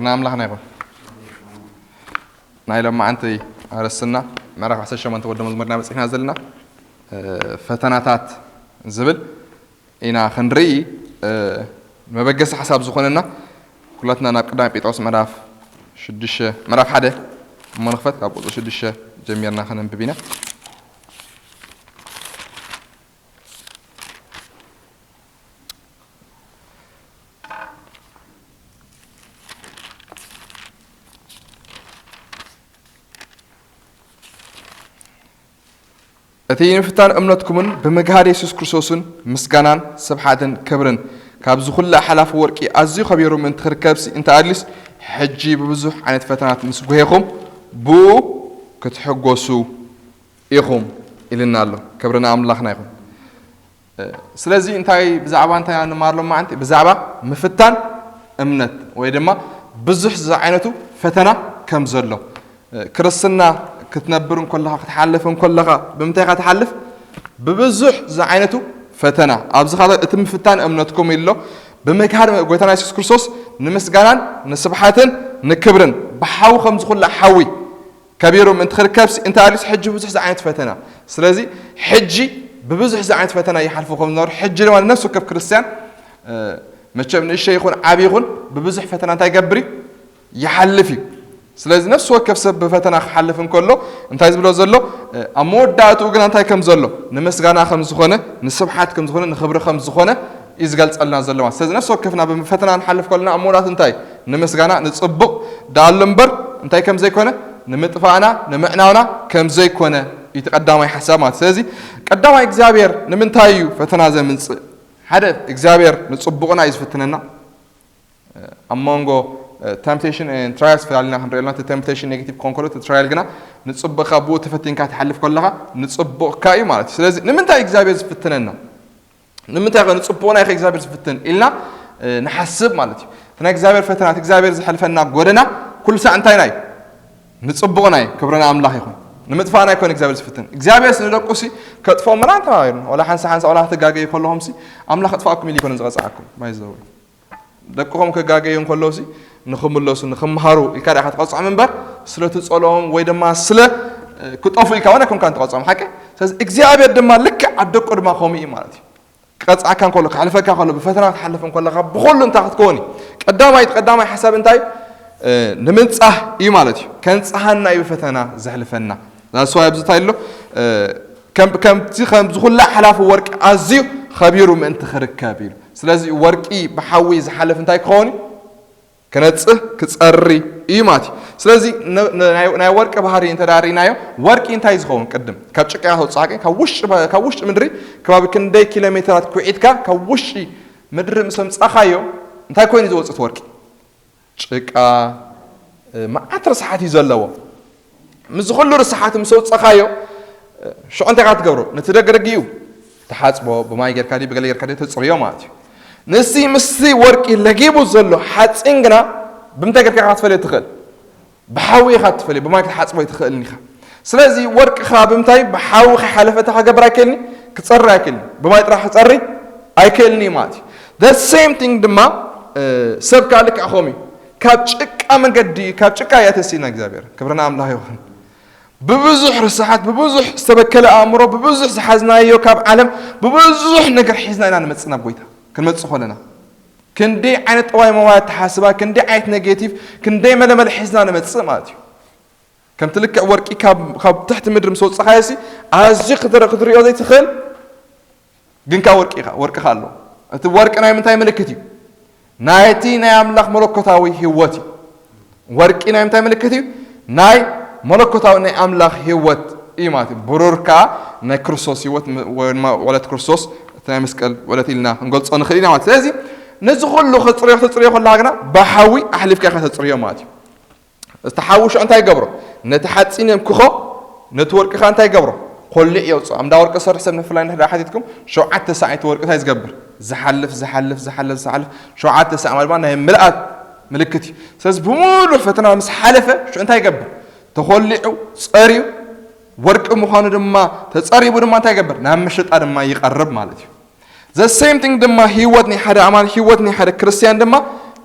ንኣምላኽና ይኹን። ናይ ሎማዓንቲ ኣርእስትና ምዕራፍ ዓሰርተ ሸሞንተ ወዲ መዝሙርና በፂሕና ዘለና ፈተናታት ዝብል ኢና ክንርኢ። መበገሲ ሓሳብ ዝኾነና ኩላትና ናብ ቀዳማይ ጴጥሮስ ምዕራፍ ሽዱሽተ ምዕራፍ ሓደ እሞ ንኽፈት፣ ካብ ቁፅሪ ሽዱሽተ ጀሚርና ከነንብብ ኢና። እቲ ንምፍታን እምነትኩምን ብምግሃድ የሱስ ክርስቶስን ምስጋናን ስብሓትን ክብርን ካብዚ ኩሉ ሓላፊ ወርቂ ኣዝዩ ከቢሩ ምእንቲ ክርከብሲ እንተ ኣድልዩስ ሕጂ ብብዙሕ ዓይነት ፈተናት ምስ ጉሄኹም ብኡ ክትሕጎሱ ኢኹም ኢልና ኣሎ። ክብሪ ንኣምላኽና ይኹን። ስለዚ እንታይ ብዛዕባ እንታይ ኢና ንመሃር ሎማዓንቲ? ብዛዕባ ምፍታን እምነት ወይ ድማ ብዙሕ ዝዓይነቱ ፈተና ከም ዘሎ። ክርስትና ክትነብር እንከለኻ ክትሓልፍ እንከለኻ ብምንታይ ኢኻ ትሓልፍ? ብብዙሕ ዝዓይነቱ ፈተና። ኣብዚ ኸ እቲ ምፍታን እምነትኩም ኢሎ ብምግሃድ ጎይታና የሱስ ክርስቶስ ንምስጋናን ንስብሓትን ንክብርን ብሓዊ ከም ዝኹላዕ ሓዊ ከቢሩ ምእንቲ ክርከብሲ እንተ ኣልዩስ ሕጂ ብዙሕ ዝዓይነት ፈተና። ስለዚ ሕጂ ብብዙሕ ዝዓይነት ፈተና ይሓልፉ ከም ዝነበሩ ሕጂ ድማ ንነፍሲ ወከፍ ክርስትያን መቸም ንእሽተይ ይኹን ዓቢ ይኹን ብብዙሕ ፈተና እንታይ ይገብር እዩ? ይሓልፍ እዩ። ስለዚ ነፍሲ ወከፍ ሰብ ብፈተና ክሓልፍ እንከሎ እንታይ ዝብሎ ዘሎ? ኣብ መወዳእትኡ ግና እንታይ ከም ዘሎ? ንምስጋና ከም ዝኾነ፣ ንስብሓት ከም ዝኾነ፣ ንኽብሪ ከም ዝኾነ እዩ ዝገልጸልና ዘሎ ማለት። ስለዚ ነፍሲ ወከፍና ብፈተና ንሓልፍ ከለና ኣብ መወዳእትኡ እንታይ? ንምስጋና፣ ንጽቡቕ ደኣ ኣሎ እምበር እንታይ ከም ዘይኮነ? ንምጥፋእና፣ ንምዕናውና ከም ዘይኮነ እዩ እቲ ቀዳማይ ሓሳብ ማለት። ስለዚ ቀዳማይ እግዚኣብሔር ንምንታይ እዩ ፈተና ዘምጽእ? ሓደ እግዚኣብሔር ንጽቡቕና እዩ ዝፍትነና። ኣብ መንጎ temptation and trials ፈላሊና ክንሪኦ ኣለና። እቲ temptation negative ክኾን ከሎ እቲ trial ግና ንጽቡቕካ ብኡ ተፈቲንካ ትሓልፍ ከለኻ ንጽቡቕካ እዩ ማለት እዩ። ስለዚ ንምንታይ እግዚኣብሔር ዝፍትነና? ንምንታይ ከ ንጽቡቕና ኢኸ እግዚኣብሔር ዝፍትን ኢልና ንሓስብ ማለት እዩ። እቲ ናይ እግዚኣብሔር ፈተና እቲ እግዚኣብሔር ዝሕልፈና ጎደና ኩሉ ሳዕ እንታይ ናይ ንጽቡቕና እዩ። ክብሪ ንኣምላኽ ይኹን። ንምጥፋእና ኣይኮነ እግዚኣብሔር ዝፍትን። እግዚኣብሔርስ ንደቁሲ ከጥፍኦም መራን ተባሂሉ ወላ ሓንሳ ሓንሳ ወላ ክትጋገዩ ከለኹምሲ ኣምላኽ ኣጥፋእኩም ኢሉ ይኮነ ዝቐጽዓኩም። ማይ ዘው ደቅኹም ክጋገዩ እንከለውሲ ንኽምለሱ ንኽምሃሩ ኢልካ ዲኻ ትቐጽዖም እምበር ስለ ትጸልኦም ወይ ድማ ስለ ክጠፉ ኢልካ ወላ ኮንካ ትቐጽዖም ሓቂ። ስለዚ እግዚኣብሔር ድማ ልክዕ ኣብ ደቁ ድማ ከምኡ እዩ ማለት እዩ። ክቐጽዓካ እንከሎ ክሕልፈካ ከሎ ብፈተና ክትሓልፍ እንከለኻ ብኹሉ እንታይ ክትከውን እዩ? ቀዳማይ ቀዳማይ ሓሳብ እንታይ ንምንጻህ እዩ ማለት እዩ። ከንጽሃና እዩ ፈተና ዘሕልፈና። ዛስዋ ኣብዚ እንታይ ኣሎ? ከምቲ ከም ዝኹላ ሓላፊ ወርቂ ኣዝዩ ኸቢሩ ምእንቲ ክርከብ ኢሉ። ስለዚ ወርቂ ብሓዊ ዝሓልፍ እንታይ ክኸውን እዩ? ክነጽህ ክጸሪ እዩ ማለት እዩ። ስለዚ ናይ ወርቂ ባህሪ እንተ ርኢናዮ ወርቂ እንታይ ዝኸውን ቅድም ካብ ጭቃ ተውፅሓቂ ካብ ውሽጢ ምድሪ ከባቢ ክንደይ ኪሎ ሜትራት ኩዒትካ ካብ ውሽጢ ምድሪ ምስ ኣምጻኻዮ እንታይ ኮይኑ ዝወፅእ ወርቂ? ጭቃ መዓት ርስሓት እዩ ዘለዎ። ምስ ኩሉ ርስሓት ምስ ኣውጻኻዮ ሽዑ እንታይ ኢኻ ትገብሮ? ነቲ ደገ ደጊኡ ትሓጽቦ ብማይ ጌርካ ድዩ ብገለ ጌርካ ድዩ ተጽርዮ ማለት እዩ። ንሲ ምስቲ ወርቂ ለጊቡ ዘሎ ሓጺን ግና ብምንታይ ጌርካ ኢኻ ትፈልዮ ትኽእል? ብሓዊ ኢኻ ትፈልዮ፣ ብማይ ክትሓጽቦ ኣይትኽእልን ኢኻ። ስለዚ ወርቂ ኸዓ ብምንታይ ብሓዊ ከይሓለፈ እንታይ ክገብር ኣይክእልን? ክጸሪ ኣይክእልን። ብማይ ጥራሕ ክጸሪ ኣይክእልን እዩ ማለት እዩ። The same thing ድማ ሰብ ከዓ ልክዕ ከምኡ እዩ። ካብ ጭቃ መገዲ ካብ ጭቃ እያ ተሲእና እግዚኣብሔር ክብርና ኣምላኽ ይኹን። ብብዙሕ ርስሓት ብብዙሕ ዝተበከለ ኣእምሮ ብብዙሕ ዝሓዝናዮ ካብ ዓለም ብብዙሕ ነገር ሒዝና ኢና ንመጽእ ናብ ጎይታ ክንመጽእ ኮለና ክንደይ ዓይነት ጠዋይ መዋይ ኣተሓስባ ክንደይ ዓይነት ኔጌቲቭ ክንደይ መለመለ ሒዝና ንመጽእ ማለት እዩ። ከምቲ ልክዕ ወርቂ ካብ ትሕቲ ምድሪ ምስ ወፅኻዮ ሲ ኣዝዩ ክትርኢ ክትሪኦ ዘይትኽእል ግን ካ ወርቂ ኢኻ ወርቂ ካ ኣሎ። እቲ ወርቂ ናይ ምንታይ ምልክት እዩ? ናይቲ ናይ ኣምላኽ መለኮታዊ ህይወት እዩ። ወርቂ ናይ ምንታይ ምልክት እዩ? ናይ መለኮታዊ ናይ ኣምላኽ ህይወት እዩ ማለት እዩ። ብሩር ከዓ ናይ ክርስቶስ ህይወት ወለት ክርስቶስ እቲ ናይ መስቀል ወለት ኢልና ክንገልፆ ንኽእል ኢና ማለት ስለዚ ነዚ ኩሉ ክፅርዮ ክትፅርዮ ከለካ ግና ብሓዊ ኣሕሊፍካ ኢኻ ተፅርዮ ማለት እዩ። እቲ ሓዊ ሽዑ እንታይ ይገብሮ? ነቲ ሓፂን የምክኾ፣ ነቲ ወርቂ ኸዓ እንታይ ይገብሮ? ኮሊዕ የውፅኦ። ኣምዳ ወርቂ ሰርሕ ሰብ ንፍላይ ንሕዳ ሓቲትኩም ሸውዓተ ሳዕ እቲ ወርቂ እንታይ ዝገብር? ዝሓልፍ ዝሓልፍ ዝሓልፍ ዝሓልፍ ሸውዓተ ሳዕ ማለት ናይ ምልኣት ምልክት እዩ። ስለዚ ብምሉእ ፈተና ምስ ሓለፈ ሽዑ እንታይ ይገብር? ተኾሊዑ ፀርዩ ወርቂ ምዃኑ ድማ ተፀሪቡ ድማ እንታይ ይገብር? ናብ ምሽጣ ድማ ይቐርብ ማለት እዩ። The same thing ድማ ህይወት ናይ ሓደ ኣማኒ ህይወት ናይ ሓደ ክርስትያን ድማ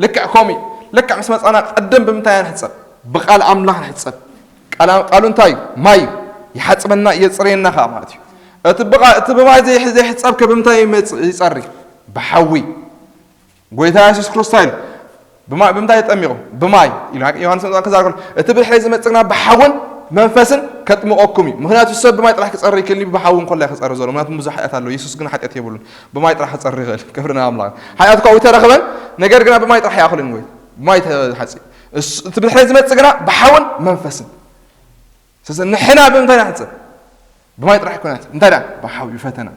ልክዕ ከምኡ እዩ። ልክዕ ምስ መጻና ቅድም ብምንታይ ንሕጸብ? ብቃል ኣምላኽ ንሕጸብ። ቃል ቃሉ እንታይ እዩ? ማይ እዩ። ይሓጽበና፣ የጽርየና ከኣ ማለት እዩ። እቲ ብቃ-፣ እቲ ብማይ ዘይሕ-፣ ዘይሕጸብ ከ ብምንታይ ይመጽእ፣ ይጸሪ? ብሓዊ። ጎይታ የሱስ ክርስቶስ ኢሉ፣ ብማ-፣ ብምንታይ ተጠሚቑ? ብማይ ኢሉ። ዮሃንስ መጥምቅ ክዛረብ ከሎ፣ እቲ ብድሕረይ ዝመጽእ ግና ብሓውን መንፈስን ከጥምቐኩም እዩ። ምኽንያቱ ሰብ ብማይ ጥራሕ ክጸሪ ይክእል እዩ፣ ብሓዊ እንኮላይ ክጸሪ ዘሎ። ምኽንያቱ ብዙሕ ሓጢኣት ኣሎ። የሱስ ግን ሓጢኣት የብሉን። ብማይ ጥራሕ ክጸሪ ይኽእል። ክብሪ ንኣምላኽ። ሓጢኣት እኳ ኣይተረኸበን፣ ነገር ግና ብማይ ጥራሕ ይኣኽልን ወይ ብማይ ተሓጺ። እሱ፣ እቲ ብድሕረይ ዝመጽእ ግና ብሓውን መንፈስን። ስለዚ ንሕና ብምንታይ ንሕጸብ? ብማይ ጥራሕ ኣይኮነን። እንታይ ደኣ? ብሓዊ ፈተና።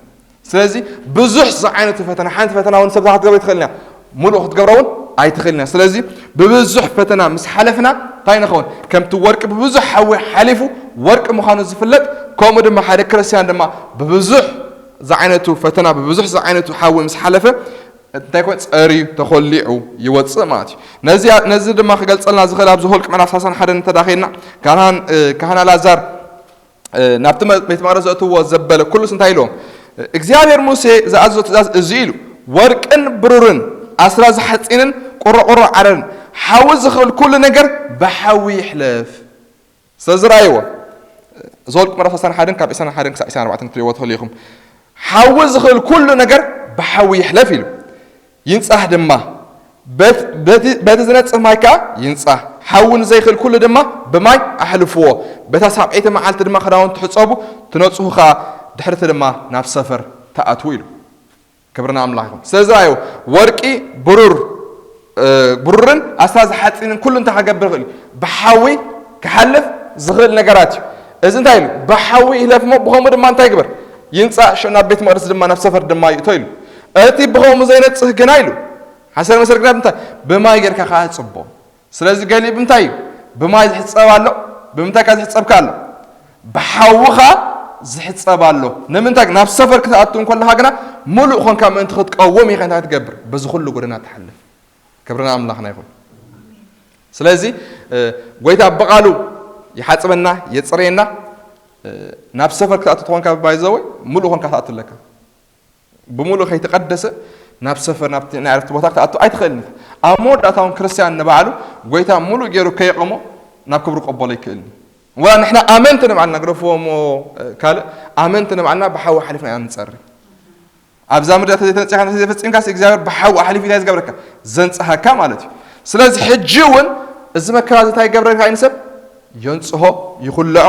ስለዚ ብዙሕ ዝዓይነቱ ፈተና፣ ሓንቲ ፈተና እውን ሰብ ክትገብሮ ኣይትኽእልን እያ። ሙሉእ ክትገብሮ እውን ኣይትኽእልን እያ። ስለዚ ብብዙሕ ፈተና ምስ ሓለፍና እንታይ ንኸውን? ከምቲ ወርቂ ብብዙሕ ሓዊ ሓሊፉ ወርቂ ምዃኑ ዝፍለጥ፣ ከምኡ ድማ ሓደ ክርስትያን ድማ ብብዙሕ ዝዓይነቱ ፈተና፣ ብብዙሕ ዝዓይነቱ ሓዊ ምስ ሓለፈ እንታይ ኮን ጸርዩ ተኾሊዑ ይወጽእ ማለት እዩ። ነዚ፣ ነዚ ድማ ክገልጸልና ዝኽእል ኣብዚ ሆልቅ ምዕራፍ ሰላሳን ሓደን እንተዳኺና ካህን፣ እ፣ ካህን ኣልኣዛር፣ እ፣ ናብቲ መ-፣ ቤት መቕደስ ዘእትዎ ዘበለ ኩሉስ እንታይ ኢልዎም? እግዚኣብሔር ሙሴ ዝኣዘዞ ትእዛዝ እዚ ኢሉ፣ "ወርቅን ብሩርን ኣስራዚ ሓጺንን ቁረቁሮ ዓረርን ሓዊ ዝኽእል ኩሉ ነገር ብሓዊ ይሕለፍ." ስለዚ ረኣይዎ። ዘውልቅ ምዕራፍ ሰላሳን ሓደን ካብ ዕስራን ሓደን ክሳብ ዕስራን ኣርባዕተን ክትሪእዎ ትኽእሉ ኢኹም። "ሓዊ ዝኽእል ኩሉ ነገር ብሓዊ ይሕለፍ" ኢሉ። "ይንጻህ ድማ። በት-፣ በቲ፣ በቲ ዝነጽህ ማይ ከኣ ይንጻህ። ሓዊ ንዘይኽእል ኩሉ ድማ ብማይ ኣሕልፍዎ። በታ ሳብዐይቲ መዓልቲ ድማ ክዳውንቲ ሕጸቡ፣ ትነጽሁ ከኣ፣ ድሕርቲ ድማ ናብ ሰፈር ተኣትዉ" ኢሉ። ክብሪ ንኣምላኽ ይኹን። ስለዚ ኣዩ ወርቂ፣ ብሩር፣ እ፣ ብሩርን ኣስራዚ ሓጺንን ኩሉ እንታይ ክገብር ይኽእል እዩ? ብሓዊ ክሓልፍ ዝኽእል ነገራት እዩ። እዚ እንታይ ኢሉ? ብሓዊ ይሕለፍ እሞ ብኸምኡ ድማ እንታይ ይግበር? ይንጻእ፣ ሽዑ ናብ ቤት መቕደስ ድማ ናብ ሰፈር ድማ ይእቶ ኢሉ። እቲ ብኸምኡ ዘይነጽህ ግና ኢሉ፣ ሓሰር መሰር ግና እንታይ? ብማይ ጌርካ ከኣ ጽቦ። ስለዚ ገሊኡ ብምንታይ እዩ? ብማይ ዝሕጸብ ኣሎ። ብምንታይ ከ ዝሕጸብ ከ ኣሎ? ብሓዊ ከኣ ዝሕጸብ ኣሎ። ንምንታይ? ናብ ሰፈር ክትኣቱ እንከለኻ ግና ምሉእ ኾንካ ምእንቲ ክትቀውም ኢኻ እንታይ ትገብር? በዚ ኩሉ ጎደና ትሓልፍ። ክብሪ ንኣምላኽና ይኹን። ስለዚ፣ እ፣ ጎይታ ብቓሉ ይሓጽበና፣ የጽርየና። እ፣ ናብ ሰፈር ክትኣቱ ተኾንካ፣ ባይዘወይ፣ ምሉእ ኾንካ ክትኣቱ ኣለካ። ብምሉእ ከይተቐደሰ ናብ ሰፈር፣ ናብቲ ናይ ዕረፍቲ ቦታ ክትኣቱ ኣይትኽእልን ኢኻ። ኣብ መወዳእታ እውን ክርስትያን ንባዕሉ ጎይታ ምሉእ ገይሩ ከየቕሞ ናብ ክብሩ ክቕበሎ ኣይክእልን እዩ። ወላ ንሕና ኣመንቲ ንባዕልና፣ ግደፍዎ እሞ፣ እ፣ ካልእ፣ ኣመንቲ ንባዕልና ብሓዊ ሓሊፍና ኢና ንጸሪ። ኣብዛ ምድሪ እንተ ዘይተነጺኻ፣ እንተ ዘይፈጺምካስ እግዚኣብሔር ብሓዊ ኣሕሊፉ እንታይ ዝገብረካ? ዘንጽሃካ ማለት እዩ። ስለዚ ሕጂ እውን እዚ መከራ እዚ እንታይ ይገብረካ እዩ ንሰብ? የንጽሆ፣ ይኹልዖ።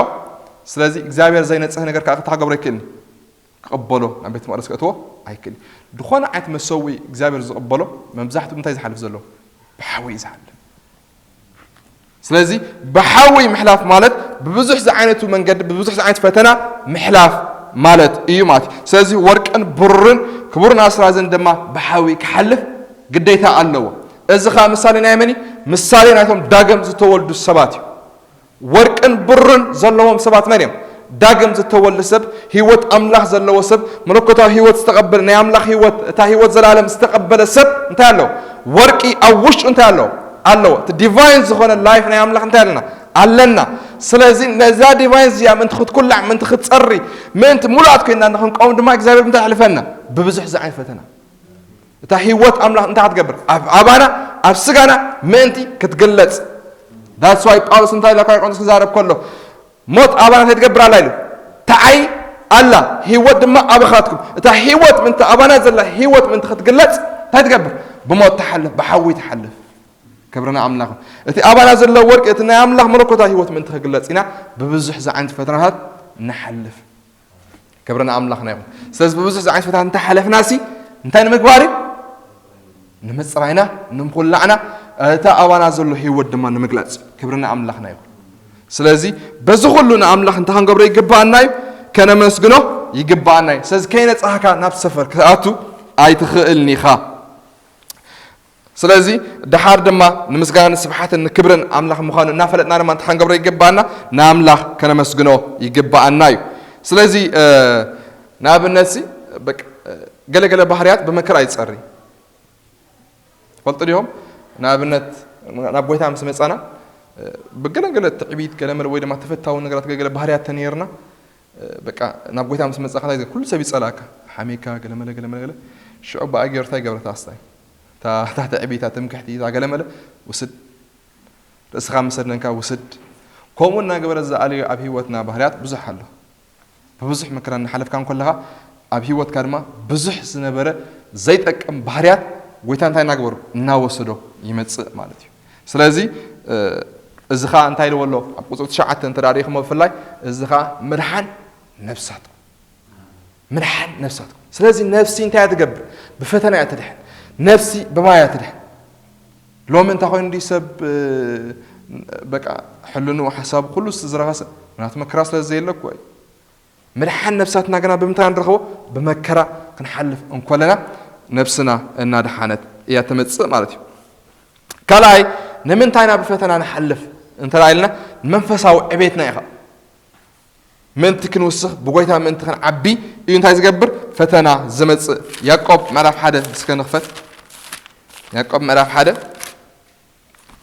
ስለዚ እግዚኣብሔር ዘይነጽህ ነገር ከኣ እንታይ ክገብሮ ኣይክእልን እዩ? ክቕበሎ፣ ናብ ቤት መቕደስ ከእትዎ ኣይክእልን። ዝኾነ ዓይነት መሰውኢ እግዚኣብሔር ዝቕበሎ መብዛሕትኡ እንታይ ዝሓልፍ ዘሎ? ብሓዊ እዩ ዝሓልፍ። ስለዚ ብሓዊ ምሕላፍ ማለት ብብዙሕ ዝዓይነቱ መንገዲ፣ ብብዙሕ ዝዓይነቱ ፈተና ምሕላፍ ማለት እዩ ማለት እዩ። ስለዚ ወርቅን ብሩርን ክቡርን ኣስራዝን ድማ ብሓዊ ክሓልፍ ግዴታ ኣለዎ። እዚ ኸኣ ምሳሌ ናይ መን እዩ? ምሳሌ ናይቶም ዳግም ዝተወልዱ ሰባት እዩ። ወርቅን ብሩርን ዘለዎም ሰባት መን እዮም? ዳግም ዝተወልደ ሰብ፣ ህይወት ኣምላኽ ዘለዎ ሰብ፣ መለኮታዊ ህይወት ዝተቐበለ፣ ናይ ኣምላኽ ህይወት፣ እታ ህይወት ዘለኣለም ዝተቐበለ ሰብ እንታይ ኣለዎ? ወርቂ ኣብ ውሽጡ እንታይ ኣለዎ? ኣለዎ። እቲ ዲቫይን ዝኾነ ላይፍ ናይ ኣምላኽ እንታይ ኣለና? ኣለና። ስለዚ ነዛ ዲቫይን እዚኣ ምእንቲ ክትኩላዕ፣ ምእንቲ ክትጸሪ፣ ምእንቲ ሙሉኣት ኮይንና ንኽንቀውም ድማ እግዚኣብሔር እንታይ የሕልፈና? ብብዙሕ ዝዓይነት ፈተና። እታ ህይወት ኣምላኽ እንታይ ክትገብር? ኣብ ኣባና፣ ኣብ ስጋና ምእንቲ ክትግለጽ። That's why ጳውሎስ እንታይ ኢሉ ኣብ ቆሮንቶስ ክዛረብ ከሎ፣ "ሞት ኣባና እንታይ ትገብር ኣላ?" ኢሉ። "ተዓይ ኣላ፣ ህይወት ድማ ኣባኻትኩም።" እታ ህይወት ምእንቲ ኣባና ዘላ ህይወት ምእንቲ ክትግለጽ እንታይ ትገብር? ብሞት ትሓልፍ፣ ብሓዊ ትሓልፍ። ክብሪ ንኣምላኽ። እቲ ኣባና ዘሎ ወርቂ፣ እቲ ናይ ኣምላኽ መለኮታዊ ህይወት ምእንቲ ክግለጽ ኢና ብብዙሕ ዝዓይነት ፈተናታት ንሓልፍ። ክብሪ ንኣምላኽና ይኹን። ስለዚ ብብዙሕ ዝዓይነት ፈተና እንተሓለፍናሲ እንታይ ንምግባር እዩ? ንምጽራይና፣ ንምኹላዕና፣ እታ ኣባና ዘሎ ህይወት ድማ ንምግላጽ። ክብሪ ንኣምላኽና ይኹን። ስለዚ በዚ ኩሉ ንኣምላኽ እንታይ ክንገብሮ ይግባኣና እዩ? ከነመስግኖ ይግባኣና እዩ። ስለዚ ከይነጻህካ ናብ ሰፈር ክትኣቱ ኣይትኽእልን ኢኻ። ስለዚ ደሓር ድማ ንምስጋናን ስብሓትን ንክብርን ኣምላኽ ምዃኑ እናፈለጥና ድማ እንታይ ክንገብሮ ይግባኣና? ንኣምላኽ ከነመስግኖ ይግባኣና እዩ። ስለዚ፣ እ፣ ንኣብነት ሲ፣ በቃ፣ እ፣ ገለ ገለ ባህርያት ብመከራ ይጸሪ። ትፈልጡ ዲኹም? ንኣብነት ናብ ጎይታ ምስ መጻና፣ እ፣ ብገለ ገለ ትዕቢት፣ ገለ መለ ወይ ድማ ተፈታዊ ነገራት፣ ገለ ገለ ባህርያት ተነይርና፣ እ፣ በቃ ናብ ጎይታ ምስ መጻኻ እንታይ ኩሉ ሰብ ይጸላእካ። ሓሚካ፣ ገለ መለ፣ ገለ መለ፣ ገለ። ሽዑ ብኣ ገይሩ እንታይ ይገብረካ ኣስታይ? እታ ትዕቢት፣ እታ ትምክሕቲ፣ እታ ገለመለ ውስድ፣ ርእስኻ ምስ ኣድነንካ ውስድ። ከምኡ እናገበረ ዝኣልዮ ኣብ ህይወትና ባህርያት ብዙሕ ኣሎ። ብብዙሕ መከራ እናሓለፍካ እንከለኻ ኣብ ህይወትካ ድማ ብዙሕ ዝነበረ ዘይጠቅም ባህርያት ጎይታ እንታይ እናገበሩ እናወሰዶ ይመጽእ ማለት እዩ። ስለዚ እዚ ኸዓ እንታይ ኢልዎ ኣሎ? ኣብ ቁፅሪ ትሽዓተ እንተ ርኢኹሞ ብፍላይ እዚ ኸዓ ምድሓን ነብሳት ምድሓን ነፍሳትኩም። ስለዚ ነፍሲ እንታይ እያ ትገብር? ብፈተና እያ ትድሕን። ነፍሲ ብማይ እያ ትድሕን። ሎሚ እንታይ ኮይኑ እንዲ ሰብ በቃ ሕልኑ ሓሳቡ ኩሉ ዝረኸሰ ምክንያቱ መከራ ስለ ዘየለ እኮ እዩ። ምድሓን ነፍሳትና ግና ብምንታይ ንረኽቦ? ብመከራ ክንሓልፍ እንኮለና ነፍስና እናድሓነት እያ ትመፅእ ማለት እዩ። ካልኣይ ንምንታይ ኢና ብፈተና ንሓልፍ እንተ ኢልና ንመንፈሳዊ ዕቤትና ኢኻ ምእንቲ ክንውስኽ ብጎይታ ምእንቲ ክንዓቢ እዩ እንታይ ዝገብር ፈተና ዝመጽእ። ያዕቆብ ምዕራፍ ሓደ እስከ ንኽፈት። ያዕቆብ ምዕራፍ ሓደ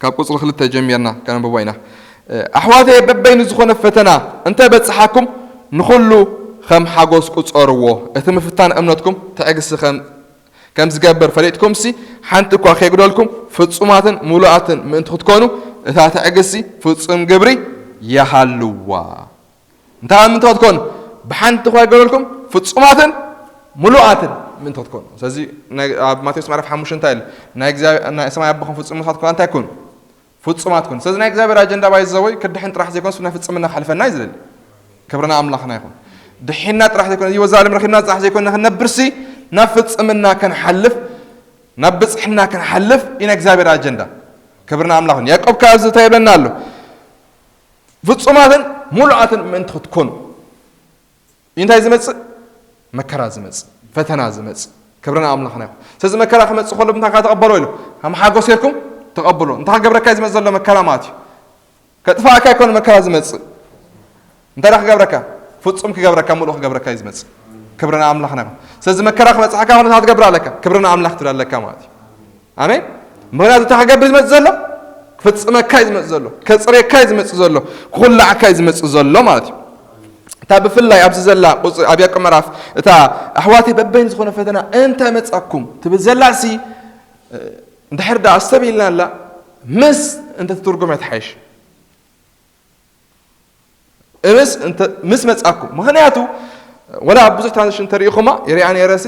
ካብ ቁጽሪ ክልተ ጀሚርና ከነንብቦ ኢና። ኣሕዋተየ በበይኑ ዝኾነ ፈተና እንተ በጽሓኩም ንኹሉ ከም ሓጎስ ቁጸርዎ። እቲ ምፍታን እምነትኩም ትዕግስቲ ከም ከም ዝገብር ፈሊጥኩምሲ ሓንቲ እኳ ከይጉደልኩም ፍጹማትን ምሉኣትን ምእንቲ ክትኮኑ እታ ትዕግስቲ ፍጹም ግብሪ ይሃልዋ። እንታይ ምእንቲ ክትኮኑ ብሓንቲ እኳ ይገበረልኩም ፍጹማትን ምሉኣትን ምእንቲ ክትኮኑ። ስለዚ ኣብ ማቴዎስ ምዕራፍ ሓሙሽተ እንታይ ኢሉ? ናይ እግዚኣብሔር ናይ ሰማይ ኣቦኹም ፍጹም ምሳት ኮና እንታይ ኩኑ? ፍጹማት ኩኑ። ስለዚ ናይ እግዚኣብሔር ኣጀንዳ ባይ ዘወይ ክድሕን ጥራሕ ዘይኮን ስና ፍጽምና ክሕልፈና እዩ ዝደሊ። ክብርና ኣምላኽና ይኹን። ድሒና ጥራሕ ዘይኮነ እዚ ወዛ ዓለም ረኺብና ጥራሕ ዘይኮነ ክንነብርሲ ናብ ፍጽምና ክንሓልፍ ናብ ብጽሕና ክንሓልፍ ኢና እግዚኣብሔር ኣጀንዳ። ክብርና ኣምላኽን ያዕቆብ ካብ እዚ እንታይ ይብለና ኣሎ? ፍጹማትን ሙሉኣትን ምእንቲ ክትኮኑ እንታይ ዝመጽእ? መከራ ዝመጽእ፣ ፈተና ዝመጽእ። ክብርና ኣምላኽና ይኹን። ስለዚ መከራ ክመጽእ ከሎ እንታይ ተቐበሎ ኢሉ ከም ሓጎስ ጌርኩም ተቐበሎ። እንታይ ክገብረካ እዩ ዝመጽእ ዘሎ መከራ ማለት እዩ? ከጥፋእካ ኣይኮነ መከራ ዝመጽእ። እንታይ ክገብረካ? ፍጹም ክገብረካ፣ ምሉእ ክገብረካ እዩ ዝመጽእ። ክብርና ኣምላኽና ይኹን። ስለዚ መከራ ክመጽሓካ ማለት ትገብር ኣለካ፣ ክብርና ኣምላኽ ትብል ኣለካ ማለት እዩ። ኣሜን። ምኽንያቱ እንታይ ክገብር ዝመጽእ ዘሎ? ክፍጽመካ እዩ ዝመጽእ ዘሎ፣ ከጽርየካ እዩ ዝመጽእ ዘሎ፣ ክኹላዕካ እዩ ዝመጽእ ዘሎ ማለት እዩ። እታ ብፍላይ ኣብዚ ዘላ ቁጽ ኣብ ያዕቆብ ምዕራፍ እታ ኣሕዋተይ በበይን ዝኾነ ፈተና እንተ መጻኩም ትብል ዘላ ሲ እንድሕር ደኣ ኣስተብሂልና ኣላ ምስ እንተ ትትርጉም እያ ትሓይሽ። ምስ እንተ ምስ መጻኩም ምኽንያቱ ወላ ኣብ ብዙሕ ትራንዚሽን ተሪኢኹማ ይሪኣ ነይረ ሲ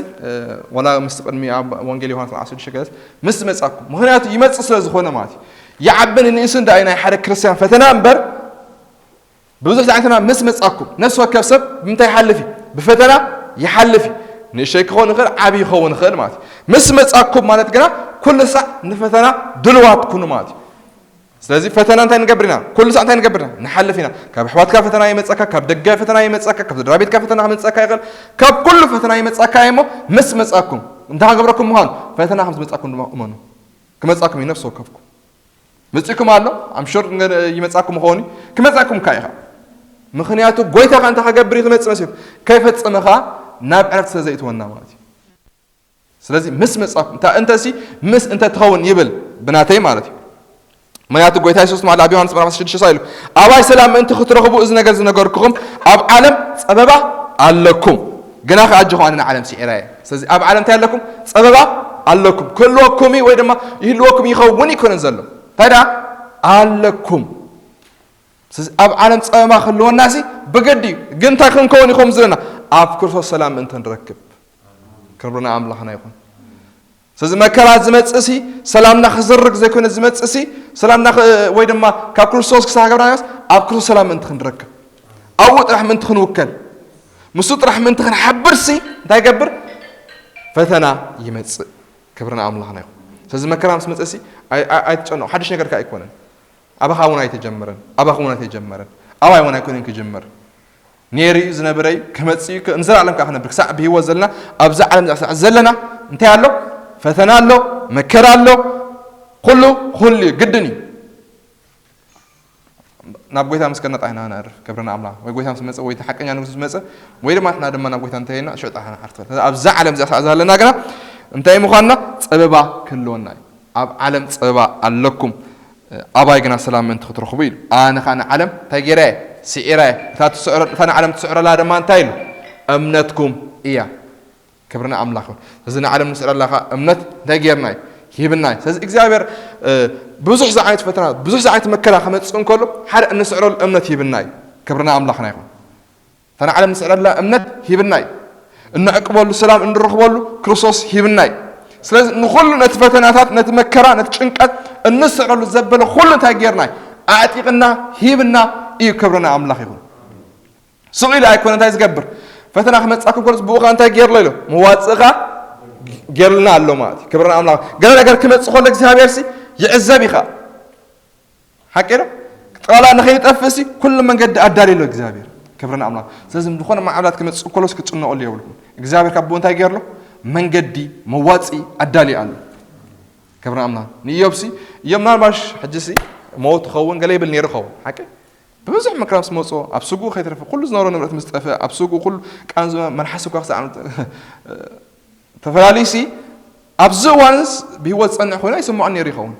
ወላ ምስ ቅድሚ ኣብ ወንጌል ዮሃንስ ዓሰርተ ሽዱሽተ ምስ መጻኩም ምኽንያቱ ይመጽእ ስለ ዝኾነ ማለት እዩ። ይዓብን ንእስን ደኣ ናይ ሓደ ክርስቲያን ፈተና እምበር ብብዙሕ ዝዓይነትና ምስ መጻኩም ነፍሲ ወከፍ ሰብ ብምንታይ ይሓልፍ እዩ? ብፈተና ይሓልፍ እዩ። ንእሽተይ ክኸውን ይኽእል ዓብዪ ይኸውን ይኽእል ማለት እዩ። ምስ መጻኩም ማለት ግና ኩሉ ሳዕ ንፈተና ድልዋት ኩኑ ማለት እዩ። ስለዚ ፈተና እንታይ ንገብር ኢና? ኩሉ ሳዕ እንታይ ንገብር ኢና? ንሓልፍ ኢና። ካብ ኣሕዋትካ ፈተና ይመጸካ፣ ካብ ደገ ፈተና ይመጸካ፣ ካብ ስድራ ቤትካ ፈተና ክመጸካ ይኽእል። ካብ ኩሉ ፈተና ይመጸካ እሞ ምስ መጻኩም እንታይ ክገብረኩም ምዃኑ ፈተና ከም ዝመጻኩም ድማ እመኑ። ክመጻኩም እዩ ነፍሲ ወከፍኩም። መጺኩም ኣሎ ኣምሹር ይመጻኩም ኾኒ ክመጻኩም ካ ኢኻ። ምኽንያቱ ጎይታ ካ እንታይ ክገብር እዩ ክመጽእ መሲሉ ከይፈጸመ ካ ናብ ዕረፍቲ ስለ ዘይእትወና ማለት እዩ። ስለዚ ምስ መጻኩም እንተ እንተሲ ምስ እንተ ትኸውን ይብል ብናተይ ማለት እዩ። ምኽንያቱ ጎይታ የሱስ ማለት ኣብ ዮሃንስ ምዕራፍ ሽዱሽተ ኢሉ ኣባይ ሰላም ምእንቲ ክትረኽቡ እዚ ነገር ዝነገርኩኹም ኣብ ዓለም ጸበባ ኣለኩም ግና ከኣጀኹ ኣነ ንዓለም ስዒራ እየ። ስለዚ ኣብ ዓለም እንታይ ኣለኩም? ጸበባ ኣለኩም። ክህልወኩም እዩ ወይ ድማ ይህልወኩም ይኸውን ይኮነን ዘሎ እንታይ ደኣ ኣለኩም። ስለዚ ኣብ ዓለም ጸበባ ክህልወናሲ ብግዲ እዩ። ግን እንታይ ክንከውን ይኸም ዘለና ኣብ ክርስቶስ ሰላም ምእንቲ ንረክብ ክብርና ኣምላኽና ይኹን። ስለዚ መከራ ዝመጽእሲ ሰላምና ክዝርግ ዘይኮነ ዝመጽእሲ ሰላምና ወይ ድማ ካብ ክርስቶስ ክሳብ ገብርናዮስ ኣብ ክርስቶስ ሰላም ምእንቲ ክንረክብ ኣብኡ ጥራሕ ምእንቲ ክንውከል ምስኡ ጥራሕ ምእንቲ ክንሓብርሲ እንታይ ይገብር? ፈተና ይመጽእ። ክብርና ኣምላኽና ይኹን። ስለዚ መከራ ምስ መጽእሲ ኣይትጨነቑ፣ ሓድሽ ነገር ከ ኣይኮነን። ኣባኻ እውን ኣይተጀመረን፣ ኣባኻ እውን ኣይተጀመረን፣ ኣባይ እውን ኣይኮነን ክጅመር። ነይሩ እዩ ዝነበረ እዩ ክመጽእ እዩ ንዘለኣለም ከዓ ክነብር ክሳዕ ብህይወት ዘለና ኣብዛ ዓለም እዛ ክሳዕ ዘለና እንታይ ኣሎ? ፈተና ኣሎ፣ መከራ ኣሎ፣ ኩሉ ኩሉ እዩ ግድን እዩ። ናብ ጎይታ ምስ ከድና ጥራሕ ኢና ነዕርፍ። ክብሪ ንኣምላኽ። ወይ ጎይታ ምስ መጸ ወይ እቲ ሓቀኛ ንጉስ ምስ መጸ ወይ ድማ ንሕና ድማ ናብ ጎይታ እንተይና ሽዑ ጥራሕ ንዓርፍ። ስለዚ ኣብዛ ዓለም እዚኣ ክሳዕ ዘለና ግና እንታይ ምዃንና ጸበባ ክህልወና እዩ። ኣብ ዓለም ጸበባ ኣለኩም ኣባይ ግና ሰላም ምእንቲ ክትረኽቡ ኢሉ። ኣነ ኸኣ ንዓለም እንታይ ገይረ እየ? ስዒረ እየ። እታ ትስዕረ እታ ንዓለም ትስዕረላ ድማ እንታይ ኢሉ? እምነትኩም እያ። ክብሪ ንኣምላኽ ይኹን። እዚ ንዓለም ንስዕረላ ኸኣ እምነት እንታይ ገይርና እዩ? ሂብና እዩ። ስለዚ እግዚኣብሔር ብዙሕ ዝዓይነት ፈተና፣ ብዙሕ ዝዓይነት መከራ ክመፅእ እንከሎ ሓደ እንስዕረሉ እምነት ሂብና እዩ። ክብርና ኣምላኽና ይኹን። እታ ንዓለም እንስዕረላ እምነት ሂብና እዩ። እንዕቅበሉ ሰላም እንረኽበሉ ክርስቶስ ሂብና እዩ። ስለዚ ንኹሉ ነቲ ፈተናታት፣ ነቲ መከራ፣ ነቲ ጭንቀት እንስዕረሉ ዘበለ ኩሉ እንታይ ጌርና እዩ? ኣዕጢቕና ሂብና እዩ። ክብርና ኣምላኽ ይኹን። ስቕ ኢሉ ኣይኮነ እንታይ ዝገብር። ፈተና ክመፅእ ክጎርፅ ብኡ እንታይ ጌርሎ ኢሎ መዋፅእኻ ጌርልና ኣሎ ማለት እዩ። ክብርና ኣምላኽ። ገለ ነገር ክመፅእ ከሎ እግዚኣብሔር ሲ ይዕዘብ ኢኻ። ሓቂ ዶ? ጠቕላላ ንኸይጠፍእ ሲ ኩሉ መንገዲ ኣዳልዩ ኣሎ እግዚኣብሔር። ክብርና ኣምላኽ። ስለዚ ዝኾነ ማዕበላት ክመፅእ ከሎስ ክትጭነቐሉ የብልኩም። እግዚኣብሔር ካብ ብኡ እንታይ ጌርሎ መንገዲ መዋፅኢ ኣዳልዩ ኣሎ። ክብርና ኣምላኽ። ንኢዮብ ሲ ኢዮብ ምናልባሽ ሕጂ ሲ ሞት ትኸውን ገለ ይብል ነይሩ ኸውን ሓቂ ብብዙሕ መከራ ምስ መፅኦ ኣብ ስጉኡ ከይተረፈ ኩሉ ዝነበሮ ንብረት ምስ ጠፍአ ኣብ ስጉኡ ኩሉ ቃንዝ መልሓስ እኳ ክሳዕ ተፈላልዩ ሲ ኣብዚ እዋንስ ብህይወት ዝፀንዕ ኮይኑ ኣይስምዖን ነይሩ ይኸውን።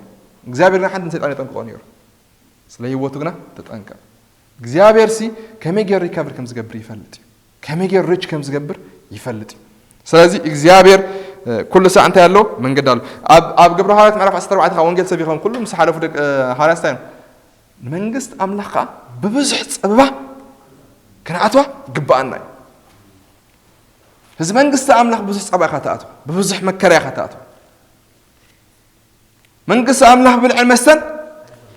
እግዚኣብሔር ግን ሓንቲ ንሰይጣን የጠንቅቆ ነይሩ። ስለ ህይወቱ ግና ተጠንቀቕ። እግዚኣብሔር ሲ ከመይ ገይሩ ሪካቨር ከም ዝገብር ይፈልጥ እዩ። ከመይ ገይሩ ሪች ከም ዝገብር ይፈልጥ እዩ። ስለዚ እግዚኣብሔር ኩሉ ሳዕ እንታይ ኣሎ መንገዲ ኣሎ። ኣብ ግብረ ሃዋርያት ምዕራፍ ዓሰርተ ኣርባዕተ ካብ ወንጌል ሰቢኾም ኩሉ ምስ ሓለፉ ደቂ ሃዋርያት እንታይ እዮም? ንመንግስቲ ኣምላኽ ከዓ ብብዙሕ ፀበባ ክንኣትዋ ግብኣና እዩ። እዚ መንግስቲ ኣምላኽ ብዙሕ ፀበባ ኢኻ ትኣትዋ፣ ብብዙሕ መከራ ኢኻ ትኣትዋ። መንግስቲ ኣምላኽ ብልዕን መስተን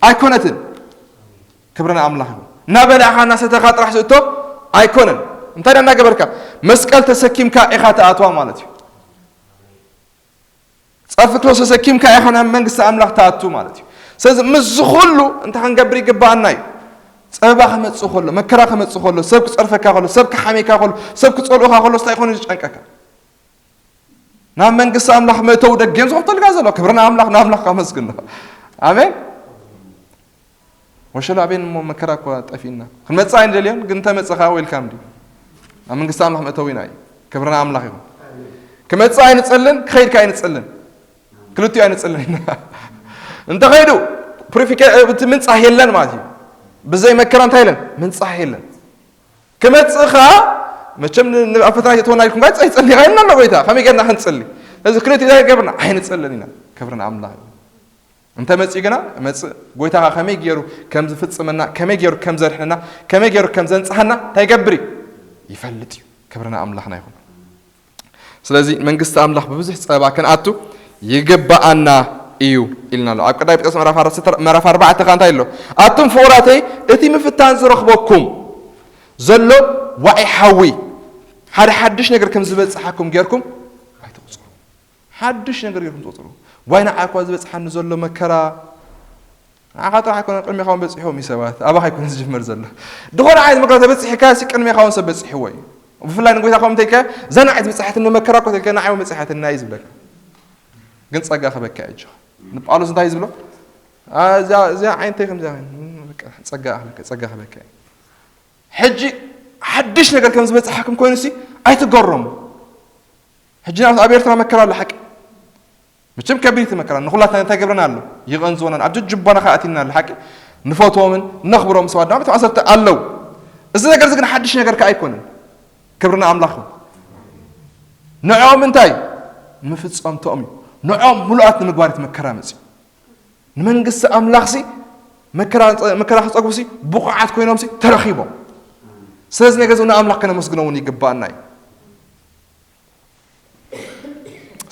ኣይኮነትን። ክብርና ኣምላኽ ይኹን። እናበላዕኻ እናሰተኻ ጥራሕ ዝእቶ ኣይኮነን። እንታይ ደኣ እናገበርካ መስቀል ተሰኪምካ ኢኻ ትኣትዋ ማለት እዩ። ጸርፊ ክሮስ ተሰኪምካ ኢኻ ናብ መንግስቲ ኣምላኽ ትኣቱ ማለት እዩ። ስለዚ ምስዚ ኩሉ እንታይ ክንገብር ይግብኣና እዩ? ጸበባ ክመጽእ ከሎ፣ መከራ ክመጽእ ከሎ፣ ሰብ ክጸርፈካ ከሎ፣ ሰብ ክሓሜካ ከሎ፣ ሰብ ክጸልኡኻ ከሎ እንታይ ይኾን ዝጨንቀካ? ናብ መንግስቲ ኣምላኽ መእተዊ ደገ እዮም ዝኸፍተልካ ዘሎ። ክብሪ ንኣምላኽ፣ ንኣምላኽ ኣመስግኖ። ኣሜን። ወሸሎ ኣቤን እሞ መከራ እኳ ጠፊእና። ክንመጽእ ኣይንደልዮን፣ ግን እንተመጽኻ ዌልካም ድዩ? ኣብ መንግስቲ ኣምላኽ መእተዊና እዩ። ክብሪ ንኣምላኽ ይኹን። ክመጽእ ኣይንጸልን፣ ክኸይድ ከኣ ኣይንጸልን። ክልቲኡ ኣይንጸልን ኢና። እንተኸይዱ ፕሪፊኬ-፣ እቲ ምንጻህ የለን ማለት እዩ። ብዘይ መከራ እንታይ የለን? ምንጻህ የለን። ክመጽእ ከኣ መቸም ን-፣ ን-፣ ኣብ ፈተና ይእትወና ኢልኩም ጋር ጸ-፣ ይጸልይ ኢልና ኣሎ ጎይታ። ከመይ ጌርና ክንጸሊ? እዚ ክልቲኡ እንታይ ገብርና? ኣይንጸልን ኢና። ክብሪ ንኣምላኽ እዩ። እንተ መጺኡ ግና፣ መጽእ ጎይታ ከኣ ከመይ ገይሩ ከም ዝፍጽመና፣ ከመይ ገይሩ ከም ዘድሕነና፣ ከመይ ገይሩ ከም ዘንጽሃና እንታይ ይገብር እዩ? ይፈልጥ እዩ። ክብሪ ንኣምላኽና ይኹን። ስለዚ መንግስቲ ኣምላኽ ብብዙሕ ጸበባ ክንኣቱ ይግብኣና እዩ ኢልና ኣሎ። ኣብ ቀዳማይ ጴጥሮስ ምዕራፍ ኣርባዕተ፣ ምዕራፍ ኣርባዕተ ከኣ እንታይ ኣሎ? ኣቱም ፍቑራተይ፣ እቲ ምፍታን ዝረኽበኩም ዘሎ ዋዒ ሓዊ፣ ሓደ ሓድሽ ነገር ከም ዝበጽሓኩም ጌርኩም ኣይትቑጽሩ። ሓድሽ ነገር ጌርኩም ትቑጽሩ። ዋይ ንዓይ እኳ ዝበጽሓኒ ዘሎ መከራ፣ ንዓኻ ጥራሕ ኣይኮነን፣ ቅድሜኻ እውን በጺሕዎም እዩ ሰባት። ኣባኻ ኣይኮነን ዝጅምር ዘሎ። ዝኾነ ዓይነት መከራ ተበጺሕካ ሲ ቅድሜኻ እውን ሰብ በጺሕዎ እዩ። ብፍላይ ንጎይታ ከም እንተልካ፣ እዛ ንዓይ ዝበጽሓትኒ መከራ እኮ ተልካ፣ ንዓይ እውን በጺሓትኒ እዩ ዝብለካ። ግን ጸጋ ክበካ እዩ ኣጆኻ። ንጳውሎስ እንታይ እዩ ዝብሎ? አ፣ እዚኣ፣ እዚኣ ዓይነተይ ከምዚኣ፣ በቃ፣ ጸጋ ክበካ፣ ጸጋ ክበካ እዩ። ሕጂ ሓድሽ ነገር ከም ዝበጽሓኩም ኮይኑ ሲ ኣይትገረሙ። ሕጂ ንኣብነት ኣብ ኤርትራ መከራ ኣሎ ሓቂ። መቸም ከቢድ እቲ መከራ ንኹላትና እንታይ ገብረና ኣሎ? ይቐንዝወናን ኣብ ጀጅባና ከኣቲና ኣሎ ሓቂ። ንፈትዎምን ነኽብሮም ሰባት ድማ ተዋሰብቲ ኣለዉ። እዚ ነገር እዚ ግን ሓድሽ ነገር ከኣ ኣይኮነን። ክብርና ኣምላኽ ይኹን። ንዕኦም እንታይ? ምፍጸምትኦም እዩ። ንዕኦም ምሉኣት ንምግባር እቲ መከራ መጽዩ። ንመንግስቲ ኣምላኽሲ መከራ፣ መከራ ክጸግቡሲ ብቑዓት ኮይኖምሲ ተረኺቦም። ስለዚ ነገር እዚ ንኣምላኽ ከነመስግኖ እውን ይግባኣና እዩ።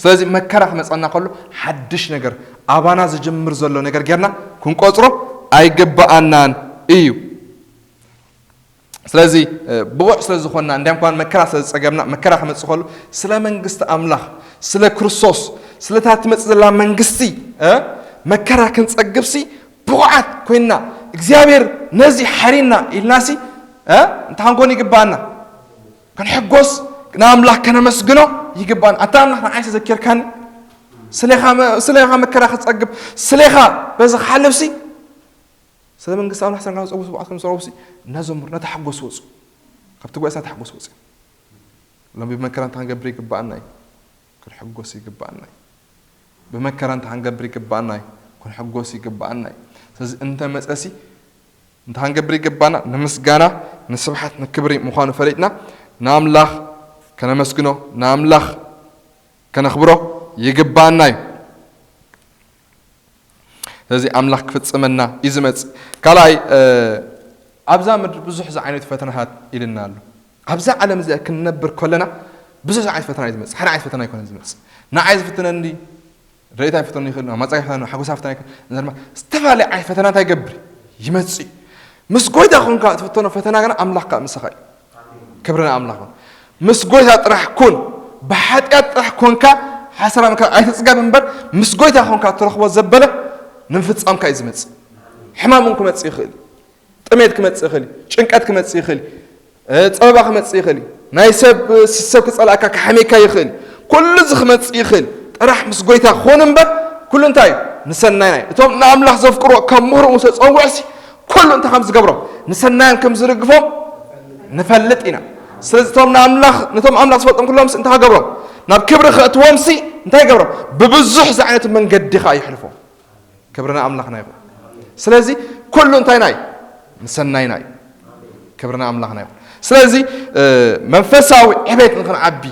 ስለዚ መከራ ክመጸና ከሎ ሓድሽ ነገር ኣባና ዝጅምር ዘሎ ነገር ጌርና ክንቆጽሮ ኣይግባኣናን እዩ። ስለዚ፣ እ፣ ብቑዕ ስለ ዝኾንና፣ እንዲያም ከማን መከራ ስለ ዝጸገብና፣ መከራ ክመጽእ ከሎ ስለ መንግስቲ ኣምላኽ፣ ስለ ክርስቶስ፣ ስለ እታ ትመጽእ ዘላ መንግስቲ፣ እ፣ መከራ ክንጸግብሲ ብቑዓት ኮይንና፣ እግዚኣብሔር ነዚ ሓሪና ኢልናሲ፣ እ፣ እንታይ ክንኮን ይግባኣና? ክንሕጎስ፣ ንኣምላኽ ከነመስግኖ ይግባኣና። ኣታ ኣምላኽ ንዓይ ተዘኪርካኒ፣ ስሌኻ መ-፣ ስሌኻ መከራ ክጸግብ፣ ስሌኻ በዚ ክሓልፍሲ፣ ስለ መንግስቲ ኣምላኽ ሰንጋ ዝጸውሱ ብዓት ከም ዝጸውሲ እናዘምሩ፣ እናተሓጎሱ ወጹ። ካብቲ ጉባኤ እናተሓጎሱ ወጹ። ሎሚ ብመከራ እንታይ ክንገብር ይግባኣና እዩ? ክንሕጎስ ይግባኣና እዩ። ብመከራ እንታይ ክንገብር ይግባኣና እዩ? ክንሕጎስ ይግባኣና እዩ። ስለዚ እንተ መጸሲ፣ እንታይ ክንገብር ይግባና? ንምስጋና፣ ንስብሓት፣ ንክብሪ ምዃኑ ፈሊጥና፣ ንኣምላኽ ከነመስግኖ፣ ንኣምላኽ ከነኽብሮ ይግባና እዩ። ስለዚ ኣምላኽ ክፍጽመና እዩ ዝመጽእ። ካልኣይ ኣብዛ ምድሪ ብዙሕ ዝዓይነቱ ፈተናታት ኢልና ኣሎ። ኣብዛ ዓለም እዚኣ ክንነብር ከለና ብዙሕ ዓይነት ፈተና እዩ ዝመጽእ። ሓደ ዓይነት ፈተና ኣይኮነን ዝመጽእ። ንዓይ ዝፍትነኒ ረድኤታ ይፍተኑ ይኽእል፣ ማጻ ይፍተኑ፣ ሓጎሳ ፍተና ይኽእል። እንታይ ድማ ዝተፈላለየ ዓይነት ፈተና እንታይ ይገብር? ይመጽእ እዩ። ምስ ጎይታ ኮንካ ትፍተኖ ፈተና ግን ኣምላኽካ ምሳኻ እዩ። ክብሪ ንኣምላኽ ይኹን። ምስ ጎይታ ጥራሕ ኩን። ብሓጢኣት ጥራሕ ኮንካ ሓሰራ መከራ ኣይትጽገብ እምበር፣ ምስ ጎይታ ኮንካ ትረኽቦ ዘበለ ንምፍጻምካ እዩ ዝመጽእ። ሕማም እውን ክመጽእ ይኽእል። ጥሜት ክመጽእ ይኽእል እዩ። ጭንቀት ክመጽእ ይኽእል እዩ። እ፣ ጸበባ ክመጽእ ይኽእል እዩ። ናይ ሰብ፣ እ፣ ሰብ ክጸላእካ ክሓሜካ ይኽእል እዩ። ኩሉ እዚ ክመጽእ ይኽእል። ጥራሕ ምስ ጎይታ ኹን እምበር፣ ኩሉ እንታይ እዩ? ንሰናይና እዩ። እቶም ንኣምላኽ ዘፍቅሮ ካብ ምህሮ ምስ ተጸውዕሲ፣ ኩሉ እንታይ ከም ዝገብሮም፣ ንሰናዮም ከም ዝድግፎም ንፈልጥ ኢና። ስለዚ እቶም ንኣምላኽ፣ ነቶም ኣምላኽ ዝፈልጦም ኩሎምሲ እንታይ ክገብሮም? ናብ ክብሪ ከእትዎምሲ እንታይ ይገብሮም? ብብዙሕ ዝዓይነቱ መንገዲ ኸኣ ይሕልፎም። ክብሪ ንኣምላኽና ይኹን። ስለዚ ኩሉ እንታይ ናይ ንሰናይና እዩ። ክብሪ ንኣምላኽና ይኹን። ስለዚ እ፣ መንፈሳዊ ዕቤት ንክንዓቢ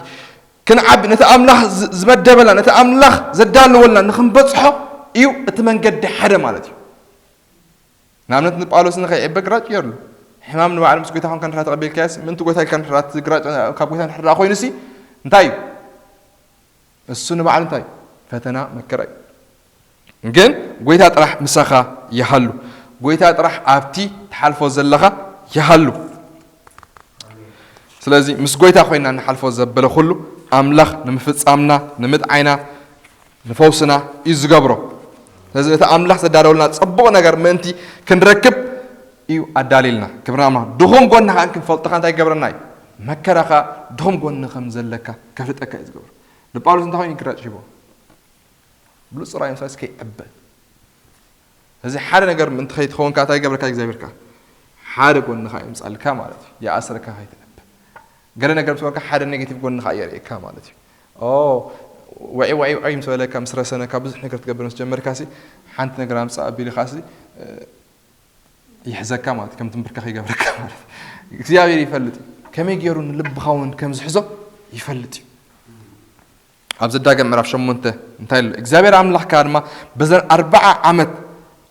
ክንዓቢ ነቲ ኣምላኽ ዝ- ዝመደበልና ነቲ ኣምላኽ ዘዳለወልና ንክንበጽሖ እዩ እቲ መንገዲ ሓደ ማለት እዩ። ንኣብነት ንጳውሎስ ንኸይዕበ ግራጭ ገይርሉ። ሕማም ንባዕሉ ምስ ጎይታ ኮንካ ንድሕራ ተቐቢልካዮስ ምእንቲ ጎይታ ኢልካ ንድሕራ እቲ ግራጭ ካብ ጎይታ ንድሕራ ኮይኑሲ እንታይ እዩ? እሱ ንባዕሉ እንታይ ፈተና መከራ እዩ። ግን ጎይታ ጥራሕ ምሳኻ ይሃሉ። ጎይታ ጥራሕ ኣብቲ ትሓልፎ ዘለኻ ይሃሉ። ስለዚ ምስ ጎይታ ኮይና ንሓልፎ ዘበለ ኩሉ ኣምላኽ ንምፍጻምና ንምጥዓይና ንፈውስና እዩ ዝገብሮ። ስለዚ ነቲ ኣምላኽ ዘዳለወልና ጽቡቕ ነገር ምእንቲ ክንረክብ እዩ ኣዳልዩልና። ክብሪ ኣምላኽ። ድኹም ጎንኻ ክንፈልጥኻ እንታይ ይገብረና እዩ? መከራኻ ድኹም ጎኒ ከም ዘለካ ከፍልጠካ እዩ ዝገብሮ። ንጳውሎስ እንታይ ኮይኑ ግራጭ ሂቦ? ብሉጽ ራእይ ምሳሌ እስከ ይዕበ። እዚ ሓደ ነገር ምእንቲ ከይትኸውን ከኣ እንታይ ይገብረካ እግዚኣብሔር ከኣ? ሓደ ጎንኻ የምጻልካ ማለት እዩ። ይኣስረካ ከይትዕበ። ገለ ነገር ምስ በልካ ሓደ ኔጌቲቭ ጎንኻ የርእየካ ማለት እዩ። ኦ፣ ወዒ፣ ወዒ፣ ወዒ ምስ በለካ፣ ምስ ረሰነካ፣ ብዙሕ ነገር ትገብር ምስ ጀመርካሲ፣ ሓንቲ ነገር ኣምጻእ ኣቢልኻሲ፣ እ፣ ይሕዘካ ማለት እዩ። ከም ትንብርከኽ ይገብረካ ማለት እዩ። እግዚኣብሔር ይፈልጥ እዩ። ከመይ ገይሩ ንልብኻ እውን ከም ዝሕዞ ይፈልጥ እዩ። ኣብ ዘዳግም ምዕራፍ ሸሞንተ እንታይ ኣሎ? እግዚኣብሔር ኣምላኽካ ድማ በዘን ኣርብዓ ዓመት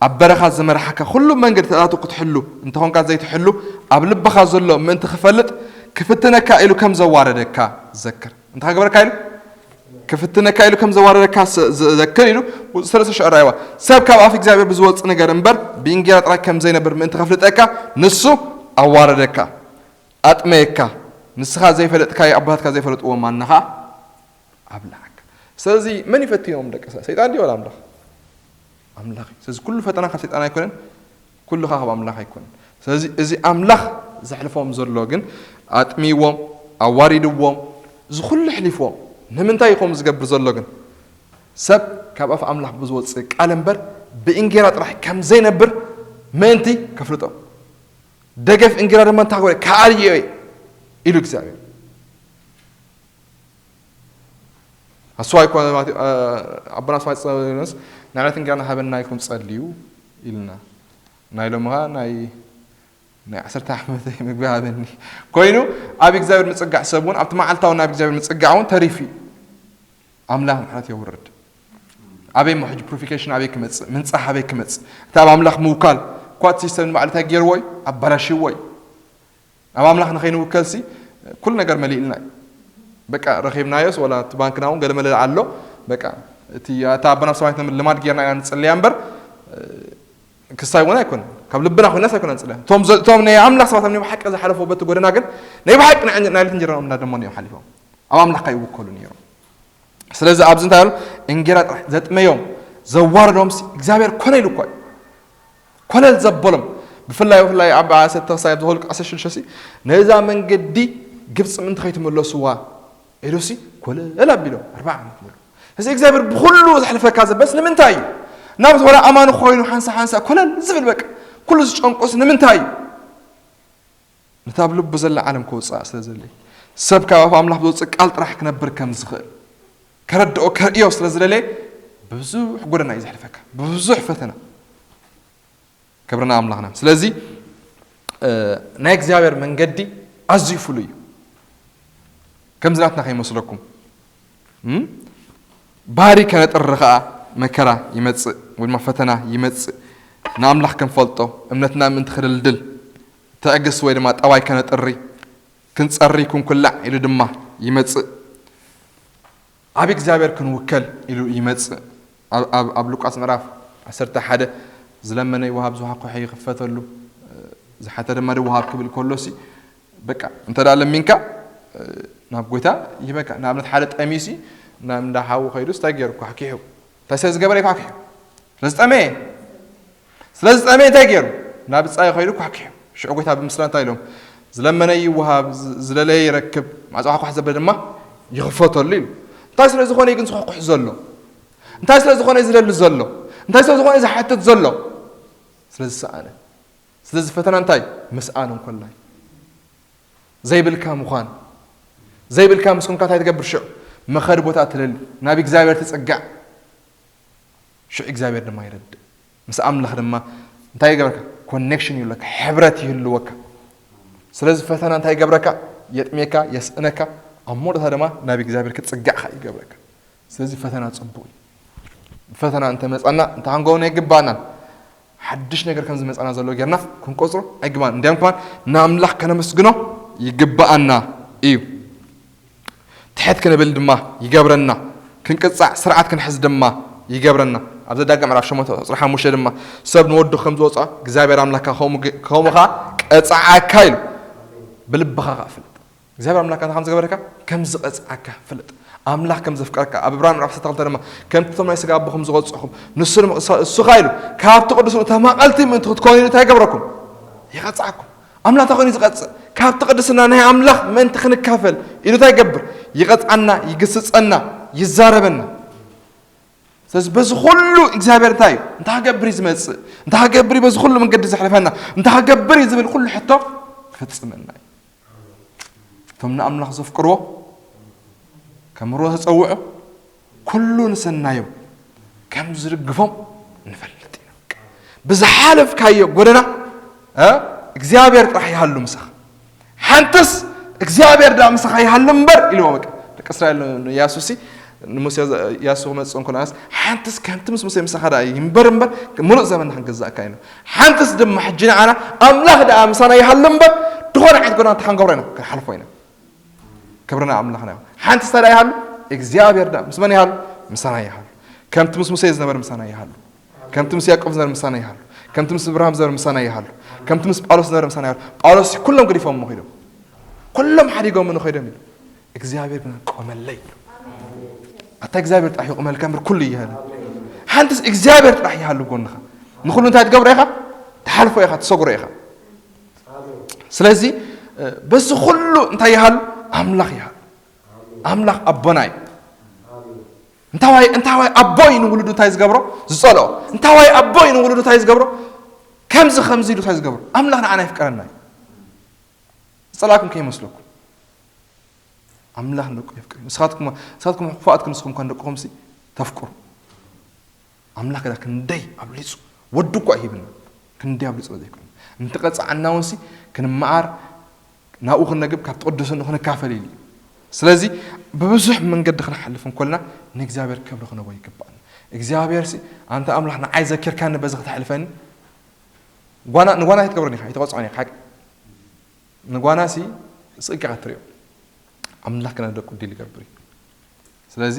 ኣብ በረኻ ዝመርሓካ ኩሉ መንገድታቱ ክትሕሉ እንተኾንካ ዘይትሕሉ ኣብ ልብኻ ዘሎ ምእንቲ ክፈልጥ ክፍትነካ ኢሉ ከም ዘዋረደካ ዘክር። እንታይ ክገብረካ ኢሉ? ክፍትነካ ኢሉ ከም ዘዋረደካ ስ- ዝ- ዘክር ኢሉ ሰለስተ ሽዑ ራእይዋ። ሰብ ካብ ኣፍ እግዚኣብሔር ብዝወጽእ ነገር እምበር ብእንጌራ ጥራይ ከም ዘይነብር ምእንቲ ከፍልጠካ ንሱ ኣዋረደካ፣ ኣጥመየካ። ንስኻ ዘይፈለጥካዮ ኣቦታትካ ዘይፈለጥዎ ማና ኸኣ ኣብልዓካ። ስለዚ መን ይፈትኖም ደቂ ሰብ? ሰይጣን ድዩ ወላ ኣምላኽ? ኣምላኽ እዩ። ስለዚ ኩሉ ፈተና ካብ ሰይጣን ኣይኮነን፣ ኩሉ ኸዓ ካብ ኣምላኽ ኣይኮነን። ስለዚ እዚ ኣምላኽ ዘሕልፎም ዘሎ ግን ኣጥሚዎም፣ ኣዋሪድዎም፣ እዚ ኩሉ ኣሕሊፍዎም። ንምንታይ እዩ ከምኡ ዝገብር ዘሎ ግን? ሰብ ካብ ኣፍ ኣምላኽ ብዝወፅእ ቃል እምበር ብእንጌራ ጥራሕ ከም ዘይነብር ምእንቲ ከፍልጦም። ደገፍ እንጌራ ድማ እንታይ ክበለ? ከኣልዮ እየ ኢሉ እግዚኣብሔር። ኣስዋይ እኮ ማለት እዩ፣ እ፣ ኣቦና ኣስዋይ ጸሎስ ንዕለት እንጌራና ሃበና ኢልኩም ጸልዩ ኢልና። ናይ ሎሚ ኸኣ ናይ፣ ናይ ዓሰርተ ዓመተይ ምግቢ ሃበኒ። ኮይኑ ኣብ እግዚኣብሔር ምጽጋዕ ሰብ እውን ኣብቲ መዓልታዊ ናብ እግዚኣብሔር ምጽጋዕ እውን ተሪፉ እዩ። ኣምላኽ ምሕረት የውርድ። ኣበይ እሞ ሕጂ ፕሪፊኬሽን ኣበይ ክመጽእ? ምንጻህ ኣበይ ክመጽእ? እቲ ኣብ ኣምላኽ ምውካል እኳ እቲ ሲስተም ንባዕሉ እንታይ ገይርዎ እዩ? ኣባላሽዎ እዩ። ኣብ ኣምላኽ ንኸይንውከልሲ ኩሉ ነገር መሊእልና እዩ። በቃ ረኺብናዮስ ወላ እቲ ባንክና እውን ገለ መለ ኣሎ። በቃ እቲ፣ እታ ኣቦና ኣብ ሰማይ ትነብር ልማድ ጌርና ኢና ንጽልያ እምበር፣ እ፣ ክሳይ እውን ኣይኮነን። ካብ ልብና ኮይናስ ኣይኮነን ንጽልያ። እቶም ዘ-፣ እቶም ናይ ኣምላኽ ሰባት ኣብ ናይ ብሓቂ ዝሓለፉ በቲ ጎደና ግን ናይ ብሓቂ ናይ ዕን-፣ ናይ ልዕሊ እንጀራኦም እናደመኑ እዮም ሓሊፎም። ኣብ ኣምላኽ ከይውከሉ ነይሮም። ስለዚ ኣብዚ እንታይ ኣሎ? እንጌራ ጥራሕ ዘጥመዮም፣ ዘዋረዶምሲ እግዚኣብሔር ኮነ ኢሉ እኳ እዩ። ኮለል ዘበሎም። ብፍላይ፣ ብፍላይ ኣብ ዓሰርተ ክሳይ ኣብ ዝኾልቁ ዓሰርተ ሽዱሽተ ሲ፣ ነዛ መንገዲ ግብጺ ምእንቲ ከይትምለስዋ ኢሉሲ ኮለል ኣቢሎም ኣርብዓ ዓመት ሙሉ። እዚ እግዚኣብሔር ብኹሉ ዘሕልፈካ ዘበስ ንምንታይ እዩ? ናብቲ ወላ ኣማኒ ኮይኑ ሓንሳ ሓንሳ ኮለል ዝብል በቃ ኩሉ ዝጨንቆስ ንምንታይ እዩ? ነታ ኣብ ልቡ ዘላ ዓለም ከውጽኣ ስለ ዘድለየ። ሰብ ካብ ኣፍ ኣምላኽ ብዝወጽእ ቃል ጥራሕ ክነብር ከም ዝኽእል ከረድኦ ከርእዮ ስለ ዝደለየ ብብዙሕ ጎደና እዩ ዘሕልፈካ። ብብዙሕ ፈተና። ክብሪ ንኣምላኽና። ስለዚ፣ እ፣ ናይ እግዚኣብሔር መንገዲ ኣዝዩ ፍሉይ እዩ። ከምዚ ናትና ከይመስለኩም። እም? ባህሪ ከነጥሪ ኸኣ መከራ ይመጽእ። ወይ ድማ ፈተና ይመጽእ። ንኣምላኽ ክንፈልጦ፣ እምነትና ምእንቲ ክድልድል፣ ትዕግስቲ ወይ ድማ ጠባይ ከነጥሪ፣ ክንጸሪ፣ ክንኩላዕ ኢሉ ድማ ይመጽእ። ኣብ እግዚኣብሔር ክንውከል ኢሉ ይመጽእ። ኣብ፣ ኣብ፣ ኣብ ሉቃስ ምዕራፍ ዓሰርተ ሓደ፣ "ዝለመነ ይወሃብ፣ ዝኳሕኮሐ ይኽፈተሉ፣ ዝሓተ ድማ ይወሃብ" ክብል ከሎሲ፣ በቃ፣ እንተ ደኣ ለሚንካ፣ ናብ ጎይታ ይህበካ። ንኣብነት፣ ሓደ ጠሚሲ ናብ እንዳ ሓዉ ከይዱስ እንታይ ገይሩ? ኳሕኪሑ። እንታይ ስለ ዝገበረ እዩ ኳሕኪሑ? ስለ ዝጠመየ። ስለ ዝጠመየ እንታይ ገይሩ? ናብ ብጻዩ ከይዱ ኳሕኪሑ። ሽዑ ጎይታ ብምስላ እንታይ ኢሎም? "ዝለመነ ይወሃብ፣ ዝ-፣ ዝደለየ ይረክብ፣ ማዕጾ ኳሕኳሕ ዘበለ ድማ ይኽፈተሉ" ኢሉ። እንታይ ስለ ዝኾነ እዩ ግን ዝኳሕኩሕ ዘሎ? እንታይ ስለ ዝኾነ እዩ ዝደሊ ዘሎ? እንታይ ስለ ዝኾነ እዩ ዝሓትት ዘሎ? ስለ ዝሰኣነ። ስለዚ ፈተና እንታይ? ምስኣን እንኮላይ። ዘይብልካ ምዃን። ዘይብልካ ምስ ኮንካ እንታይ ትገብር ሽዑ? መኸዲ ቦታ ትደሊ። ናብ እግዚኣብሔር ትጽጋዕ። ሽዑ እግዚኣብሔር ድማ ይረድእ። ምስ ኣምላኽ ድማ እንታይ ይገብረካ? ኮኔክሽን ይህልወካ፣ ሕብረት ይህልወካ። ስለዚ ፈተና እንታይ ይገብረካ? የጥሜካ፣ የስእነካ፣ ኣብ መወዳእታ ድማ ናብ እግዚኣብሔር ክትጽጋዕካ ይገብረካ። ስለዚ ፈተና ጽቡቕ እዩ። ፈተና እንተ መጻና፣ እንተ ሃንጎውና ኣይግባእናን። ሓድሽ ነገር ከም ዝመጻና ዘሎ ጌርና ክንቆጽሮ ኣይግባእን። እንዲያም ከማን ንኣምላኽ ከነመስግኖ ይግባኣና እዩ። ትሕት ክንብል ድማ ይገብረና። ክንቅጻዕ ስርዓት ክንሕዝ ድማ ይገብረና። ኣብ ዘዳግም ምዕራፍ ሸሞንተ ቁጽሪ ሓሙሽተ ድማ፣ "ሰብ ንወዱ ከም ዝወጽኦ እግዚኣብሔር ኣምላኽካ ከምኡ ግ-፣ ከምኡ ኸኣ ቀጽዓካ" ኢሉ። ብልብኻ ኸኣ ፍለጥ። እግዚኣብሔር ኣምላኽካ እንታይ ከም ዝገበረካ ከም ዝቐጽዓካ ፍለጥ። ኣምላኽ ከም ዘፍቀረካ፣ ኣብ ዕብራውያን ምዕራፍ ዓሰርተ ክልተ ድማ፣ "ከምቲ እቶም ናይ ስጋ ኣቦኹም ዝቐጽዕኹም፣ ንሱ ድማ፣ እሱ፣ እሱ ኸኣ" ኢሉ፣ "ካብቲ ቅዱስ ተማቐልቲ ምእንቲ ክትኮኑ" ኢሉ እንታይ ይገብረኩም? ይቐጽዓኩም። ኣምላኽ እንታይ ኮይኑ እዩ ዝቐጽዕ? ካብቲ ቅድስና ናይ ኣምላኽ ምእንቲ ክንካፈል ኢሉ እንታይ ይገብር? ይቐጽዓና፣ ይግስጸና፣ ይዛረበና። ስለዚ በዚ ኩሉ እግዚኣብሔር እንታይ እዩ? እንታይ ክገብር እዩ ዝመጽእ? እንታይ ክገብር እዩ በዚ ኩሉ መንገዲ ዘሕልፈና? እንታይ ክገብር እዩ ዝብል ኩሉ ሕቶ ክፍጽመልና እዩ። እቶም ንኣምላኽ ዘፍቅርዎ፣ ከምርዎ ተጸውዑ፣ ኩሉ ንሰናዮም ከም ዝድግፎም ንፈልጥ ኢና። ብዝሓለፍካዮ ጎደና፣ እ፣ እግዚኣብሔር ጥራሕ ይሃሉ ምሳኻ። ሓንትስ እግዚኣብሔር ደኣ ምሳኻ ይሃሉ እምበር ኢልዎ። በቃ፣ ደቂ እስራኤል ን-፣ ንያሱሲ፣ ንሙሴ ዘ-፣ ያሱ ክመጽእ እንከሎ፣ "ሓንትስ ከምቲ ምስ ሙሴ ምሳኻ ደኣ ይንበር እምበር፣ ምሉእ ዘመንና ክንገዛእካ ኢና። ሓንትስ ድማ ሕጂ ንዓና ኣምላኽ ደኣ ምሳና ይሃሉ እምበር፣ ዝኾነ ዓይነት ጎደና እንተሓንገብሮ ኢና፣ ክንሓልፎ ኢና." ክብርና ኣምላኽና ይኹን። ሓንቲ እንታይ ደኣ ይሃሉ? እግዚኣብሔር ደኣ ምስ መን ይሃሉ? ምሳና ይሃሉ። ከምቲ ምስ ሙሴ ዝነበረ ምሳና ይሃሉ። ከምቲ ምስ ያዕቆብ ዝነበረ ምሳና ይሃሉ። ከምቲ ምስ እብርሃም ዝነበረ ምሳና ይሃሉ። ከምቲ ምስ ጳውሎስ ዝነበረ ምሳና ይሃሉ። ጳውሎስ ኩሎም ገዲፎም ከይዶም። ኩሎም ሓዲጎም ንኸይዶም ኢሉ። እግዚኣብሔር ግና ቆመለይ ኢሉ። ኣታ እግዚኣብሔር ጥራሕ ይቆመልካ እምበር ኩሉ ይሃሉ። ሓንትስ እግዚኣብሔር ጥራሕ ይሃሉ ጎንኻ። ንኹሉ እንታይ ትገብሮ ኢኻ? ትሓልፎ ኢኻ፣ ትሰግሮ ኢኻ። ስለዚ፣ እ፣ በዚ ኩሉ እንታይ ይሃሉ? ኣምላኽ ይሃሉ። ኣምላኽ ኣቦና እዩ። እንታዋይ፣ እንታዋይ ኣቦ እዩ ንውሉዱ እንታይ ዝገብሮ? ዝጸልኦ። እንታዋይ ኣቦ እዩ ንውሉዱ እንታይ ዝገብሮ? ከምዚ፣ ከምዚ ኢሉ እንታይ ዝገብሮ? ኣምላኽ ንዓና ይፍቀረና እዩ። ዝጸልኣኩም ከይመስለኩም። ኣምላኽ ንደቁ የፍቅር እዩ። ንስኻትኩም፣ ንስኻትኩም ክፉኣት ክንስኹም ከን ደቅኹምሲ ተፍቅሩ። ኣምላኽ ግዳ ክንደይ ኣብሊጹ፣ ወዱ እኳ ኣይሂብና፣ ክንደይ ኣብሊጹ ዘይኮነ። እንትቐጽዓና እውንሲ ክንመዓር፣ ናብኡ ክንነግብ፣ ካብቲ ቅዱስንኡ ክንካፈል ኢሉ እዩ። ስለዚ ብብዙሕ መንገዲ ክንሓልፍ እንኮልና ንእግዚኣብሔር ክብሪ ክንህቦ ይግባእና። እግዚኣብሔርሲ ኣንታ ኣምላኽ ንዓይ ዘኪርካኒ በዚ ከተሕልፈኒ፣ ጓና፣ ንጓና ኣይትገብርን ኢኻ፣ ኣይትቐጽዖን ኢኻ። ሓቂ ንጓናሲ ስቕ ኢልካ ትሪኦ። ኣምላኽ ግና ንደቁ ድል ይገብር እዩ። ስለዚ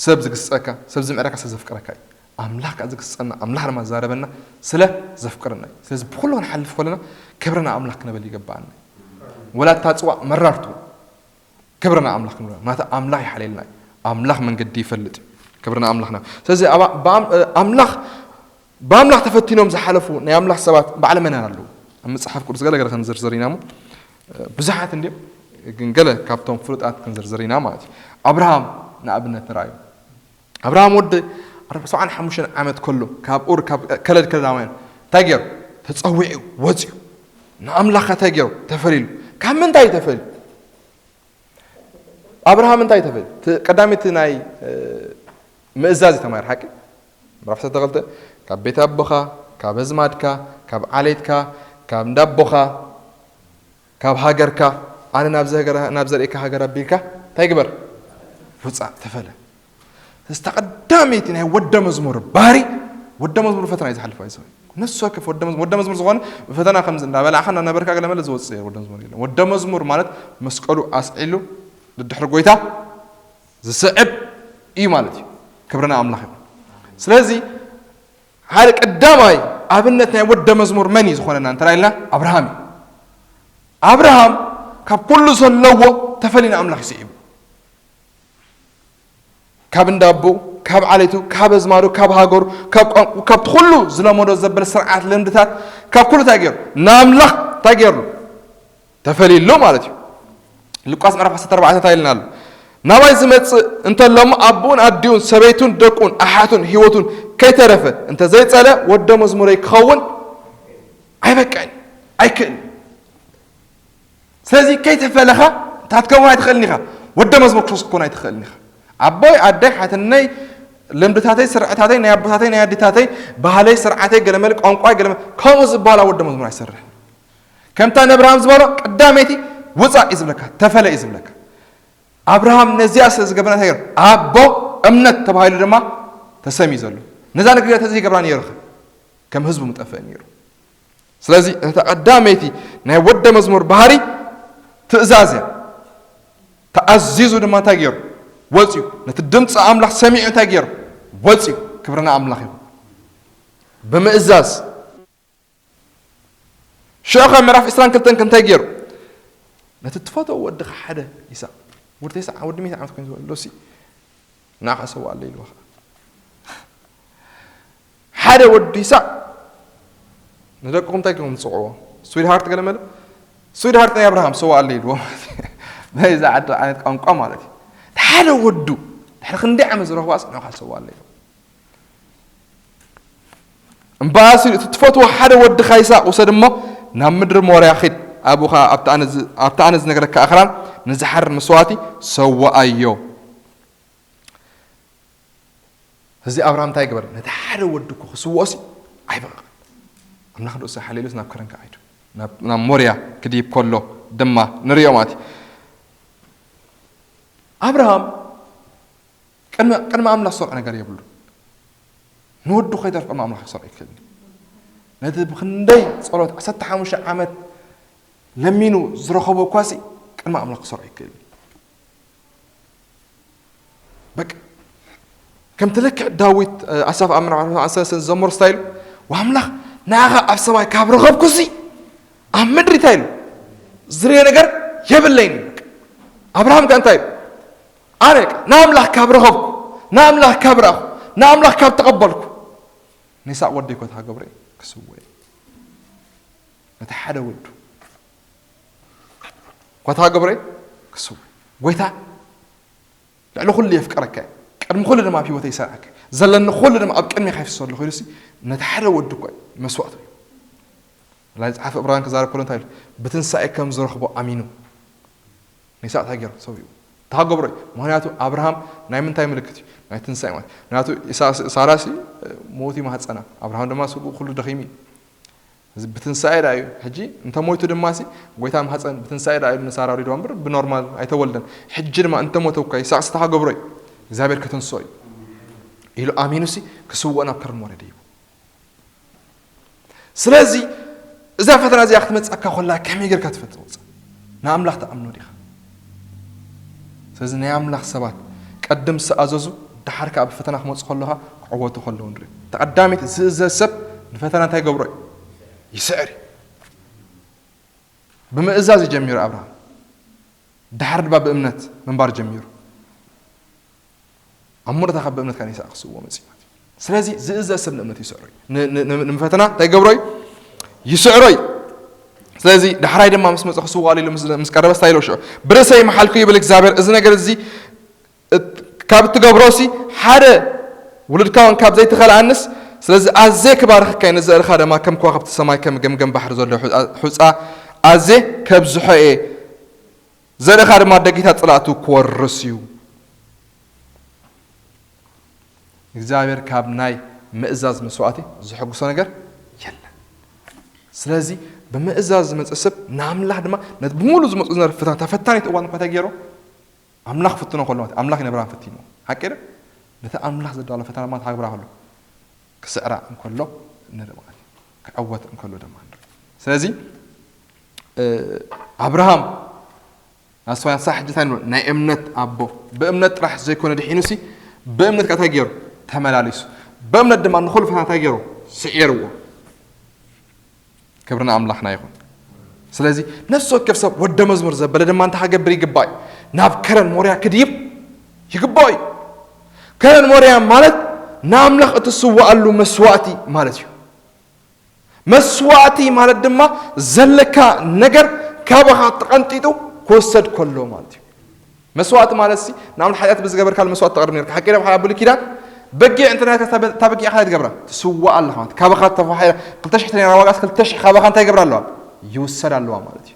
ሰብ ዝግስጸካ፣ ሰብ ዝምዕረካ፣ ሰብ ዘፍቅረካ እዩ። ኣምላኽ ከኣ ዝግስጸና፣ ኣምላኽ ድማ ዝዛረበና ስለ ዘፍቅረና እዩ። ስለዚ ብኹሉ ክንሓልፍ ከለና ክብሪ ንኣምላኽ ክነብል ይግባኣና እዩ። ወላ እታ ጽዋእ መራር ትኹን፣ ክብሪ ንኣምላኽ ክንብል፣ ምኽንያቱ ኣምላኽ ይሓልየልና እዩ። ኣምላኽ መንገዲ ይፈልጥ እዩ። ክብሪ ንኣምላኽና። ስለዚ ኣብ፣ ብኣም-፣ ኣምላኽ፣ ብኣምላኽ ተፈቲኖም ዝሓለፉ ናይ ኣምላኽ ሰባት በዓል መን ኣለዉ? ኣብ መጽሓፍ ቅዱስ ገለ ገለ ክንዝርዝር ኢና እሞ፣ ብዙሓት እንድዮም፣ ግን ገለ ካብቶም ፍሉጣት ክንዝርዝር ኢና ማለት እዩ። ኣብርሃም ንኣብነት ንርኣዮ። ኣብርሃም ወዲ ኣርባዓን ሓሙሽተን ዓመት ከሎ ካብ ኡር፣ ካብ ከለድ ከለዳውያን እንታይ ገይሩ? ተጸዊዑ ወጺኡ። ንኣምላኽ እንታይ ገይሩ? ተፈልዩ። ካብ ምንታይ እዩ ተፈልዩ? ኣብርሃም እንታይ ተፈልዩ? እቲ ቀዳመይቲ ናይ፣ እ፣ ምእዛዝ እዩ ተማሂር፣ ሓቂ? ምዕራፍ ዓሰርተ ክልተ፣ ካብ ቤት ኣቦኻ፣ ካብ ኣዝማድካ፣ ካብ ዓሌትካ፣ ካብ እንዳ ኣቦኻ፣ ካብ ሃገርካ፣ ኣነ ናብ ዘ-፣ ናብ ዘርእካ ሃገር ኣቢልካ እንታይ ግበር? ውጻእ፣ ተፈለ። እዚ ቀዳመይቲ ናይ ወደ መዝሙር ባህሪ ወደ መዝሙር ፈተና እዩ ዝሓልፍ ኣይሰ ነሱ ወከፍ ወደ መዝሙር ወደ መዝሙር ዝኾነ ፈተና ከምዚ እንዳበላዕኻ እናነበርካ ገለ መለ ዝወፅእ ወደ መዝሙር የለን። ወደ መዝሙር ማለት መስቀሉ ኣስዒሉ ድድሕሪ ጎይታ ዝስዕብ እዩ ማለት እዩ። ክብርና ኣምላኽ ይኹን። ስለዚ ሓደ ቀዳማይ ኣብነት ናይ ወደ መዝሙር መን እዩ ዝኾነና እንተ ኢልና ኣብርሃም እዩ። ኣብርሃም ካብ ኩሉ ዘለዎ ተፈልዩ ንኣምላኽ ይስዒቡ። ካብ እንዳቦ፣ ካብ ዓሌቱ፣ ካብ ኣዝማዱ፣ ካብ ሃገሩ፣ ካብ ቋንቋ፣ ካብቲ ኩሉ ዝለመዶ ዘበለ ስርዓት ልምድታት ካብ ኩሉ እንታይ ገይሩ? ንኣምላኽ እንታይ ገይሩ? ተፈልዩሉ ማለት እዩ። ሉቃስ ምዕራፍ ዓሰርተ ኣርባዕተ እንታይ ኢልና ኣሎ? ናባይ ዝመጽእ እንተሎሞ ኣቦኡን ኣዲኡን ሰበይቱን ደቁን ኣሓቱን ህይወቱን ከይተረፈ እንተ ዘይጸለ ወደ መዝሙረይ ክኸውን ኣይበቅዕን ኣይክእልን። ስለዚ ከይተፈለኻ እንታይ ክትከውን ኣይትኽእልን ኢኻ። ወደ መዝሙር ክርስቶስ ክትኮን ኣይትኽእልን ኢኻ። ኣቦይ ኣደይ ሓትነይ ልምድታተይ ስርዕታተይ ናይ ኣቦታተይ ናይ ኣዴታተይ ባህለይ ስርዓተይ ገለመለ ቋንቋይ ገለመለ ከምኡ ዝበሃል ኣብ ወደ መዝሙር ኣይሰርሕን። ከምታ ንኣብርሃም ዝበሎ ቀዳመይቲ ውፃእ እዩ ዝብለካ፣ ተፈለ እዩ ዝብለካ። ኣብርሃም ነዚኣ ስለ ዝገበረ እንታይ ገይሩ? ኣቦ እምነት ተባሂሉ ድማ ተሰምዩ ዘሎ። ነዛ ንግደት እዚ ይገብራ ነይሩ ከም ህዝቡ ምጠፍእ ነይሩ። ስለዚ እታ ቀዳመይቲ ናይ ወደ መዝሙር ባህሪ ትእዛዝ እያ። ተኣዚዙ ድማ እንታይ ገይሩ? ወፅዩ። ነቲ ድምፂ ኣምላኽ ሰሚዑ እንታይ ገይሩ? ወፅዩ። ክብርና ኣምላኽ ይኹን። ብምእዛዝ ሽዑ ካብ ምዕራፍ ዕስራን ክልተን እንታይ ገይሩ? ነቲ ትፈትዎ ወድኻ ሓደ ይስሐቅ፣ ወዲ ተስዓ ወዲ ሚእቲ ዓመት ኮይኑ ዘሎ ሲ ንዓኻ ሰዋኣለይ ኢልዎ። ሓደ ወዲ ይስሐቅ ንደቅኹም እንታይ ገይሮም ዝፅውዕዎ? ስዊት ሃርት ገለ መለ ስዊት ሃርት ናይ ኣብርሃም ሰዋኣለይ ኢልዎ። ናይዛ ዓዲ ዓይነት ቋንቋ ማለት እዩ። ሓደ ወዱ ድሕሪ ክንደይ ዓመት ዝረኽባ ንዓኻ ሰዋኣለይ ኢልዎ። እምበኣሲ እቲ ትፈትዎ ሓደ ወድኻ ይስሐቅ ውሰድ እሞ ናብ ምድሪ ሞርያ ኺድ፣ ኣብኡ ኸኣ ኣብቲ ኣነ ዝ- ኣብቲ ኣነ ዝነግረካ ኣኽራን ንዝሓርድ መስዋእቲ ሰውኣዮ። እዚ ኣብርሃም እንታይ ገበረ? ነቲ ሓደ ወዱ እኮ ክስውኦሲ ኣይበቐቐን። ኣምላኽ ንርእሱ ሓልዩሉስ ናብ ከረን ከኣ ኸይዱ ናብ ናብ ሞርያ ክድይብ ከሎ ድማ ንርእዮ ማለት እዩ። ኣብርሃም ቅድሚ ቅድሚ ኣምላኽ ዝሰርዖ ነገር የብሉን። ንወዱ ከይተርፍ ቅድሚ ኣምላኽ ክሰርዖ ይክእል እዩ። ነቲ ብክንደይ ጸሎት ዓሰርተ ሓሙሽተ ዓመት ለሚኑ ዝረኸቦ እኳሲ ቅድሚ ኣምላኽ ክሰርዖ ይክእል እዩ። በቃ ከምቲ ልክዕ ዳዊት ኣሳፍ ኣብ ምዕራፍ ዓሰርተ ሰለስተ ዝዘመሮ ስታይል ኣምላኽ ንዓኻ ኣብ ሰማይ ካብ ረኸብኩሲ ኣብ ምድሪ እንታይ ኢሉ ዝርዮ ነገር የብለይን። ኣብርሃም ከ እንታይ ኢሉ ኣነ ንኣምላኽ ካብ ረኸብኩ ንኣምላኽ ካብ ረኣኹ ንኣምላኽ ካብ ተቐበልኩ ንይስሐቅ ወደይ ኮታ ገብረ ክስወ ነቲ ሓደ ወዱ ኮታ ገብረ ክስወ ጎይታ ልዕሊ ኩሉ የፍቀረካ እዩ። ቅድሚ ኩሉ ድማ ኣብ ህይወተይ ይሰርዓካ እዩ። ዘለኒ ኩሉ ድማ ኣብ ቅድሜኻ ይፍስስ ኣለኹ ኢሉሲ ነቲ ሓደ ወዱ እኮ እዩ መስዋእቱ እዩ። ላይ ጸሓፊ ዕብራውያን ክዛረብ ከሎ እንታይ ኢሉ? ብትንሳኤ ከም ዝረኽቦ ኣሚኑ ንይስሐቅ እንታይ ገይሩ? ሰዊኡ። ተሃገብሮ እዩ። ምኽንያቱ ኣብርሃም ናይ ምንታይ ምልክት እዩ? ናይ ትንሳኤ ማለት ምክንያቱ ኢሳ- ሳራሲ ሞት ይማህፀና ኣብርሃም ድማ ስጉ ኩሉ ደኺሙ እዩ። እዚ ብትንሳኤ ዳ እዩ። ሕጂ እንተ ሞይቱ ድማ ሲ ጎይታ ማህፀን ብትንሳኤ ዳ እዩ ንሳራ ወሊድዋ እምበር ብኖርማል ኣይተወልደን። ሕጂ ድማ እንተ ሞተ እኳ ይስሐቅ ዝተሃገብሮ እዩ እግዚኣብሔር ከተንስኦ እዩ ኢሉ ኣሚኑ ሲ ክስውኦ ናብ ከርሞ ወረደ እዩ። ስለዚ እዛ ፈተና እዚኣ ክትመፅኣካ ከላ ከመይ ጌርካ ትፈትወፅ ንኣምላኽ ትኣምኖ ዲኻ? ስለዚ ናይ ኣምላኽ ሰባት ቀድም ዝኣዘዙ ደሓር ከዓ ብፈተና ክመፁ ከለኻ ክዕወቱ ከለዉ ንርኢ። ተቐዳሚት ዝእዘዝ ሰብ ንፈተና እንታይ ገብሮ እዩ? ይስዕር እዩ። ብምእዛዝ እዩ ጀሚሩ ኣብርሃም። ደሓር ድማ ብእምነት ምንባር ጀሚሩ። ኣብ ሙርታ ካብ ብእምነት ካን ይስሐቅ ክስዎ መጽእ ማለት እዩ። ስለዚ ዝእዘዝ ሰብ ንእምነት ይስዕሮ እዩ። ን- ን- ን- ንፈተና እንታይ ገብሮ እዩ? ይስዕሮ እዩ። ስለዚ ዳሕራይ ድማ ምስ መጸ ክስዎ ኣሉ ኢሉ ምስ ምስ ቀረበ ስታይ ኢሎ ሽዑ ብርእሰይ መሓልኩ ይብል እግዚኣብሔር እዚ ነገር እዚ እት- ካብ እትገብሮሲ ሓደ ውሉድካ እውን ካብ ዘይትኸልኣንስ ስለዚ ኣዜ ክባርኽካ እየ ንዘእልኻ ድማ ከም ከዋኽብቲ ሰማይ ከም ገምገም ባሕሪ ዘሎ ሑ- ሑፃ ኣዜ ከብዝሖ እየ ዘርእኻ ድማ ደጊታት ጸላእቱ ክወርስ እዩ። እግዚኣብሔር ካብ ናይ ምእዛዝ መስዋእቲ ዝሕጉሶ ነገር የለን። ስለዚ ብምእዛዝ ዝመፀ ሰብ ንኣምላኽ ድማ ነቲ ብምሉ ዝመፁ ዝነበረ ፈተና ተፈታኒት እዋን እኳ እንታይ ገይሮ ኣምላኽ ፍትኖ ከሎ ማለት ኣምላኽ ነብራን ፈቲንዎ ሓቂ ዶ ነቲ ኣምላኽ ዘዳሎ ፈተና ማለት ሃግብራ ከሎ ክስዕራ እንከሎ ንርኢ ማለት እዩ። ክዕወት እንከሎ ድማ ንርኢ። ስለዚ፣ እ፣ ኣብርሃም፣ ኣስተውዕል፣ ንሳ ሕጂ እንታይ ንብል? ናይ እምነት ኣቦ። ብእምነት ጥራሕ ዘይኮነ ድሒኑሲ፣ ብእምነት ከኣ እንታይ ገይሩ? ተመላሊሱ። ብእምነት ድማ ንኹሉ ፈተና እንታይ ገይሩ? ስዒርዎ። ክብሪ ንኣምላኽና ይኹን። ስለዚ ነፍሲ ወከፍ ሰብ ወደ መዝሙር ዘበለ ድማ እንታይ ክገብር ይግባእ እዩ? ናብ ከረን ሞርያ ክድይብ ይግባእ እዩ። ከረን ሞርያ ማለት ንኣምላኽ እትስዋኣሉ መስዋእቲ ማለት እዩ። መስዋእቲ ማለት ድማ ዘለካ ነገር ካባኻ ተቐንጢጡ ክውሰድ ከሎ ማለት እዩ። መስዋእቲ ማለት ሲ ንኣብነት ሓጢኣት ብዝገበርካሉ መስዋእቲ ተቕርብ ነርካ። ሓቂ ዶ? ኣብ ብሉይ ኪዳን በጊዕ እንተ ናትካ እታ በ-፣ እታ በጊዕ እንታይ ትገብራ? ትስዋእ ኣለኻ ማለት። ካባኻ ተፋሒራ ክልተ ሽሕ ነራ ዋጋ፣ ክልተ ሽሕ ካባኻ እንታይ ይገብራ ኣለዋ? ይውሰድ ኣለዋ ማለት እዩ።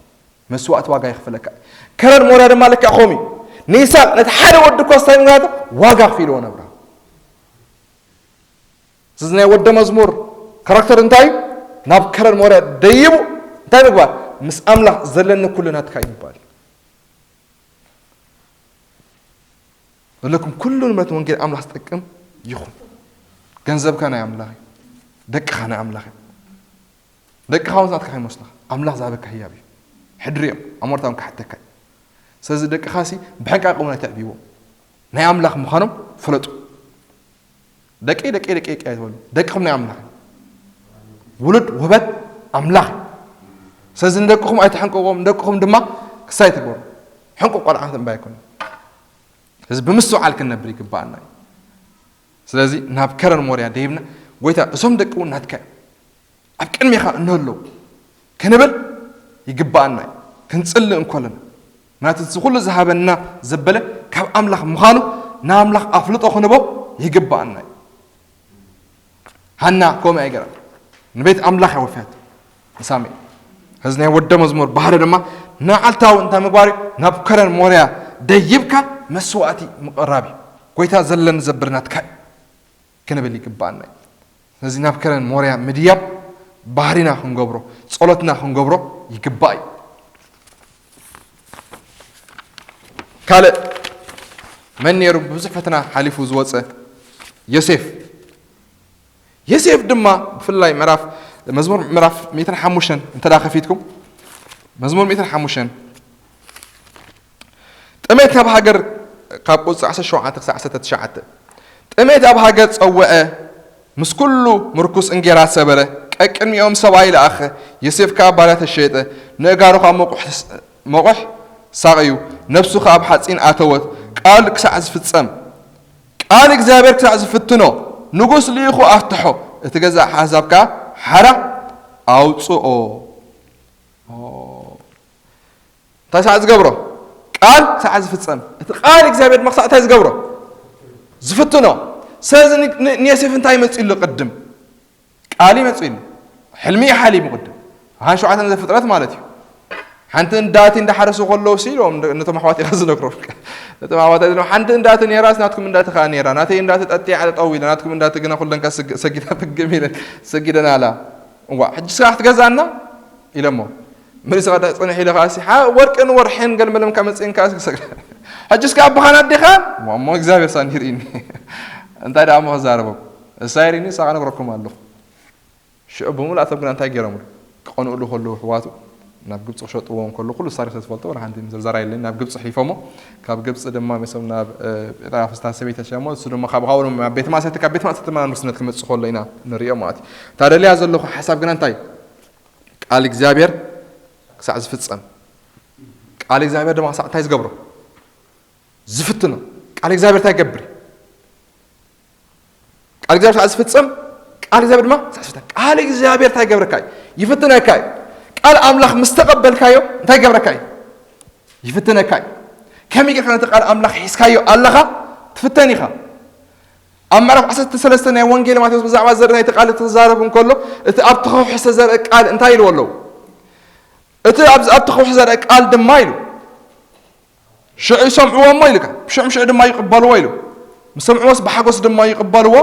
መስዋእቲ ዋጋ የኽፍለካ። ከረን ሞርያ ድማ ልክዕ ከምኡ እዩ። ንይስሐቅ ነቲ ሓደ ወዲ እኳ ስታይ ምግባር ዋጋ ኣኽፊልዎ ነብራ። እዚ ናይ ወደ መዝሙር ካራክተር እንታይ እዩ? ናብ ከረን ሞርያ ደይቡ እንታይ ምግባር? ምስ ኣምላኽ ዘለኒ ኩሉ ናትካ እዩ ይባል። ዘለኩም ኩሉ ንብረት ወንጌል ኣምላኽ ዝጠቅም ይኹን። ገንዘብካ ናይ ኣምላኽ እዩ። ደቅኻ ናይ ኣምላኽ እዩ። ደቅኻ እውን ናትካ ከይመስሉኻ። ኣምላኽ ዝሃበካ ህያብ እዩ። ሕድሪ እዮም። ኣሞርታ እውን ክሓተካ እዩ። ስለዚ ደቅኻ ሲ ብሕንቃቂ እውን ኣይተዕብይዎም። ናይ ኣምላኽ ምዃኖም ፍለጡ። ደቂ፣ ደቂ፣ ደቂ፣ ደቂ ኣይትበሉ። ደቅኹም ናይ ኣምላኽ እዩ። ውሉድ ውህበት ኣምላኽ እዩ። ስለዚ ንደቅኹም ኣይትሕንቅዎም፣ ንደቅኹም ድማ ክሳይ ትግበሩ። ሕንቁቕ ቆልዓ እምባ ኣይኮነን። ስለዚ ብምስትውዓል ክንነብር ይግባኣና እዩ። ስለዚ ናብ ከረን ሞርያ ደይብና፣ "ጎይታ፣ እዞም ደቂ እውን ናትካ እዮም፣ ኣብ ቅድሜኻ እንህልው" ክንብል ይግባኣና እዩ። ክንጽልእ እንከለና፣ ምኽንያቱ እዚ ኩሉ ዝሃበና ዘበለ ካብ ኣምላኽ ምዃኑ ንኣምላኽ ኣፍልጦ ክንህቦ ይግባኣና እዩ። ሃና ከምኡ ኣይገራን። ንቤት ኣምላኽ እያ ወፍያቶ ንሳሙኤል። እዚ ናይ ወደ መዝሙር ባህሪ ድማ ንመዓልታዊ እንታይ ምግባር እዩ? ናብ ከረን ሞርያ ደይብካ መስዋእቲ ምቕራብ እዩ። "ጎይታ፣ ዘለኒ ዘበለ ናትካ እዩ" ክንብል ይግባኣና እዩ። ስለዚ ናብ ከረን ሞርያ ምድያብ ባህሪና ክንገብሮ፣ ጸሎትና ክንገብሮ ይግባእ እዩ። ካልእ መን ነይሩ ብብዙሕ ፈተና ሓሊፉ ዝወጸ? ዮሴፍ። ዮሴፍ ድማ ብፍላይ ምዕራፍ፣ መዝሙር ምዕራፍ ሚእትን ሓሙሽተን እንተ ደኣ ከፊትኩም፣ መዝሙር ሚእትን ሓሙሽተን፣ ጥሜት ናብ ሃገር፣ ካብ ቁጽሪ ዓሰርተ ሸውዓተ ክሳብ ዓሰርተ ትሽዓተ፣ ጥሜት ኣብ ሃገር ጸውዐ፣ ምስ ኩሉ ምርኩስ እንጌራ ሰበረ፣ ቀቅድሚኦም ሰብኣይ ለኣኸ፣ ዮሴፍ ከኣ ባርያ ተሸየጠ፣ ንእጋሩ ከኣ መቑሕ፣ መቑሕ ሳቐዩ፣ ነፍሱ ከኣ ኣብ ሓጺን ኣተወት፣ ቃል ክሳዕ ዝፍጸም፣ ቃል እግዚኣብሔር ክሳዕ ዝፍትኖ፣ ንጉስ ልኢኹ ኣፍትሖ፣ እቲ ገዛእ ኣሕዛብ ከኣ ሓራ ኣውጽኦ። ኦ። እንታይ ሳዕ ዝገብሮ? ቃል ሳዕ ዝፍጸም። እቲ ቃል እግዚኣብሔር ድማ ክሳዕ እንታይ ዝገብሮ? ዝፍትኖ። ስለዚ ን-፣ ን-፣ ንዮሴፍ እንታይ መጺእሉ ቅድም? ቃል ይመጽእሉ። ሕልሚ እዩ ሓሊሙ ቅድም። ሃን ሸውዓተ ዘፍጥረት ማለት እዩ። ሓንቲ እንዳቲ እንዳሓረሱ ከለዉ ሲ ኢሎም ነቶም ኣሕዋት ኢኻ ዝነግሮም። ነቶም ኣሕዋት ኢሎም፣ "ሓንቲ እንዳቲ ነይራስ ናትኩም እንዳቲ ከኣ ነይራ። ናተይ እንዳቲ ጠጢዓ ጠጠው ኢላ፣ ናትኩም እንዳቲ ግና ኩለን ከኣ ሰግ-፣ ሰጊዳ ፍግም ኢለን ሰጊደን ኣላ። እዋ፣ ሕጂ ስራሕ ትገዛና?" ኢለሞ። መሊሱ ከኣ ጽንሕ ኢለ ከኣ ሲ፣ "ሓ-፣ ወርቅን ወርሕን ገልመለም ከኣ መጽእን ከኣ ሰግ-፣ ሕጂ እስከ ኣቦኻን ኣዴኻን?" እሞ፣ እሞ እግዚኣብሔር ሳኒ ይርእኒ። እንታይ ደኣ እሞ ክዛረቦም? እሳ ይርእኒ፣ እሳ ከነግረኩም ኣለኹ። ሽዑ ብምሉእ ኣቶም ግና እንታይ ገይሮምሉ? ክቐንኡሉ ከለዉ ኣሕዋቱ ናብ ግብጺ ክሸጥዎም ከለዉ፣ ኩሉ ታሪኽ ስለ ዝፈልጦ፣ ወላ ሓንቲ ዝርዘራ የለኒ። ናብ ግብጺ ኣሕሊፎሞ፣ ካብ ግብጺ ድማ መሲኦም ናብ፣ እ፣ ጴጥራፍስታ ሰበይቲ ኣስያሞ፣ እሱ ድማ ካብ፣ ካብኡ ናብ ቤት ማእሰርቲ፣ ካብ ቤት ማእሰርቲ ድማ ናብ ንጉስነት ክመጽእ ከሎ ኢና ንርእዮ ማለት እዩ። እታ ደልያ ዘለኹ ሓሳብ ግና እንታይ? ቃል እግዚኣብሔር ክሳዕ ዝፍጸም። ቃል እግዚኣብሔር ድማ ክሳዕ እንታይ ዝገብሮ? ዝፍትኖ። ቃል እግዚኣብሔር እንታይ ይገብር? ቃል እግዚኣብሔር ክሳዕ ዝፍጸም፣ ቃል እግዚኣብሔር ድማ ክሳዕ ዝፍተን። ቃል እግዚኣብሔር እንታይ ይገብረካ እዩ? ይፍትነካ እዩ። ቃል ኣምላኽ ምስ ተቐበልካዮ እንታይ ይገብረካ እዩ? ይፍትነካ እዩ። ከመይ ጌርካ ነቲ ቃል ኣምላኽ ሒዝካዮ ኣለኻ? ትፍተን ኢኻ። ኣብ ምዕራፍ ዓሰርተ ሰለስተ ናይ ወንጌል ማቴዎስ ብዛዕባ ዘርኢ ናይቲ ቃል እትዛረብ እንከሎ፣ እቲ ኣብቲ ከውሒ ዝተዘርአ ቃል እንታይ ኢልዎ ኣለዉ? እቲ ኣብዚ ኣብቲ ከውሒ ዝተዘርአ ቃል ድማ ኢሉ፣ ሽዑ ይሰምዕዎ እሞ ኢልካ፣ ብሽዑ ሽዑ ድማ ይቕበልዎ ኢሉ። ምስ ሰምዕዎስ ብሓጎስ ድማ ይቕበልዎ።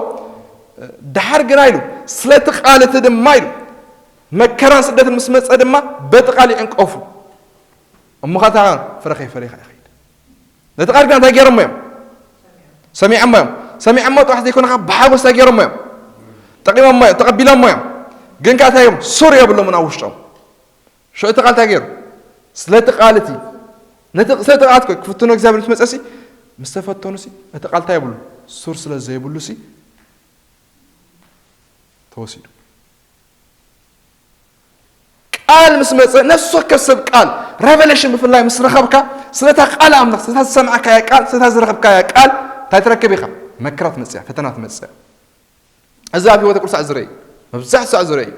ደሓር ግና ኢሉ፣ ስለቲ ቃል እቲ ድማ ኢሉ፣ መከራን ስደትን ምስ መጸ ድማ በቲ ቃል ይዕንቀፉ። እሞ ኸኣ እንታይ ፍረ ከይፈረየ ኸኣ ይኸይድ። ነቲ ቃል ግና እንታይ ገይሮሞ እዮም? ሰሚዖሞ እዮም። ሰሚዖሞ ጥራሕ ዘይኮነ፣ ካብ ብሓጎስ እንታይ ገይሮሞ እዮም? ተቐቢሎሞ እዮም። ግን ከኣ እንታይ እዮም? ሱር የብሎምን ኣብ ውሽጦም። ሽዑ እቲ ቃል እንታይ ገይሩ? ስለቲ ቃል እቲ፣ ነቲ፣ ስለቲ ቃል እኮ ክፍትኖ እግዚኣብሔር ምስ መጸሲ፣ ምስ ተፈተኑሲ፣ እቲ ቃል እንታይ የብሉ? ሱር ስለ ዘይብሉሲ፣ ተወሲዱ። ቃል ምስ መጸ፣ ነፍሲ ወከፍ ሰብ ቃል፣ ሬቨሌሽን ብፍላይ ምስ ረኸብካ፣ ስለታ ቃል ኣምላኽ፣ ስለታ ዝሰማዕካያ ቃል፣ ስለታ ዝረኸብካያ ቃል፣ እንታይ ትረክብ ኢኻ? መከራ ትመጽእ እያ፣ ፈተና ትመጽእ እያ። እዚ ኣብ ህይወተ ቅዱሳን ዝረኢ፣ መብዛሕትኡ ሳዕ ዝረኢ።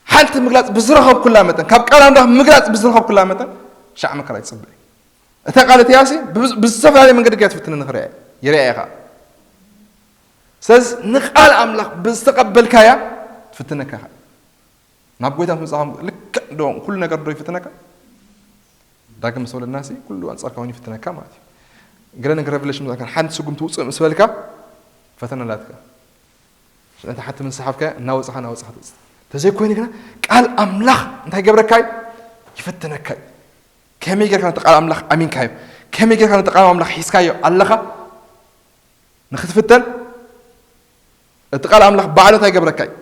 ሓንቲ ምግላጽ ብዝረኸብኩላ መጠን፣ ካብ ቃል ኣምላኽ ምግላጽ ብዝረኸብኩላ መጠን፣ ሻዕ መከራ ይጽበ እዩ። እታ ቃል እቲኣሲ ብዝ-፣ ብዝተፈላለየ መንገዲ ገያ ትፍትነኒ ክረአ፣ ይረኣየ ኸኣ። ስለዚ ንቃል ኣምላኽ ብዝተቐበልካያ ትፍትነካ ኢኻ። ናብ ጎይታ ምስ መጻኻ ልክዕ ዶ ኩሉ ነገር ዶ ይፍትነካ? ዳግም ምስ ወለድናሲ ኩሉ ኣንጻርካ እውን ይፍትነካ ማለት እዩ። ገለ ነገር ሬቨሌሽን ምስ መጻካ ሓንቲ ስጉምቲ ውጽእ ምስ በልካ ፈተና ኣላትካ። ነታ ሓንቲ ምስ ሰሓብካያ እናወጻኻ እናወጻኻ ትወጽእ። እንተዘይኮይኑ ግና ቃል ኣምላኽ እንታይ ይገብረካ እዩ? ይፍትነካ እዩ። ከመይ ጌርካ ነቲ ቃል ኣምላኽ ኣሚንካዮ? ከመይ ጌርካ ነቲ ቃል ኣምላኽ ሒዝካዮ ኣለኻ? ንኽትፍተን እቲ ቃል ኣምላኽ ባዕሉ እንታይ ይገብረካ እዩ?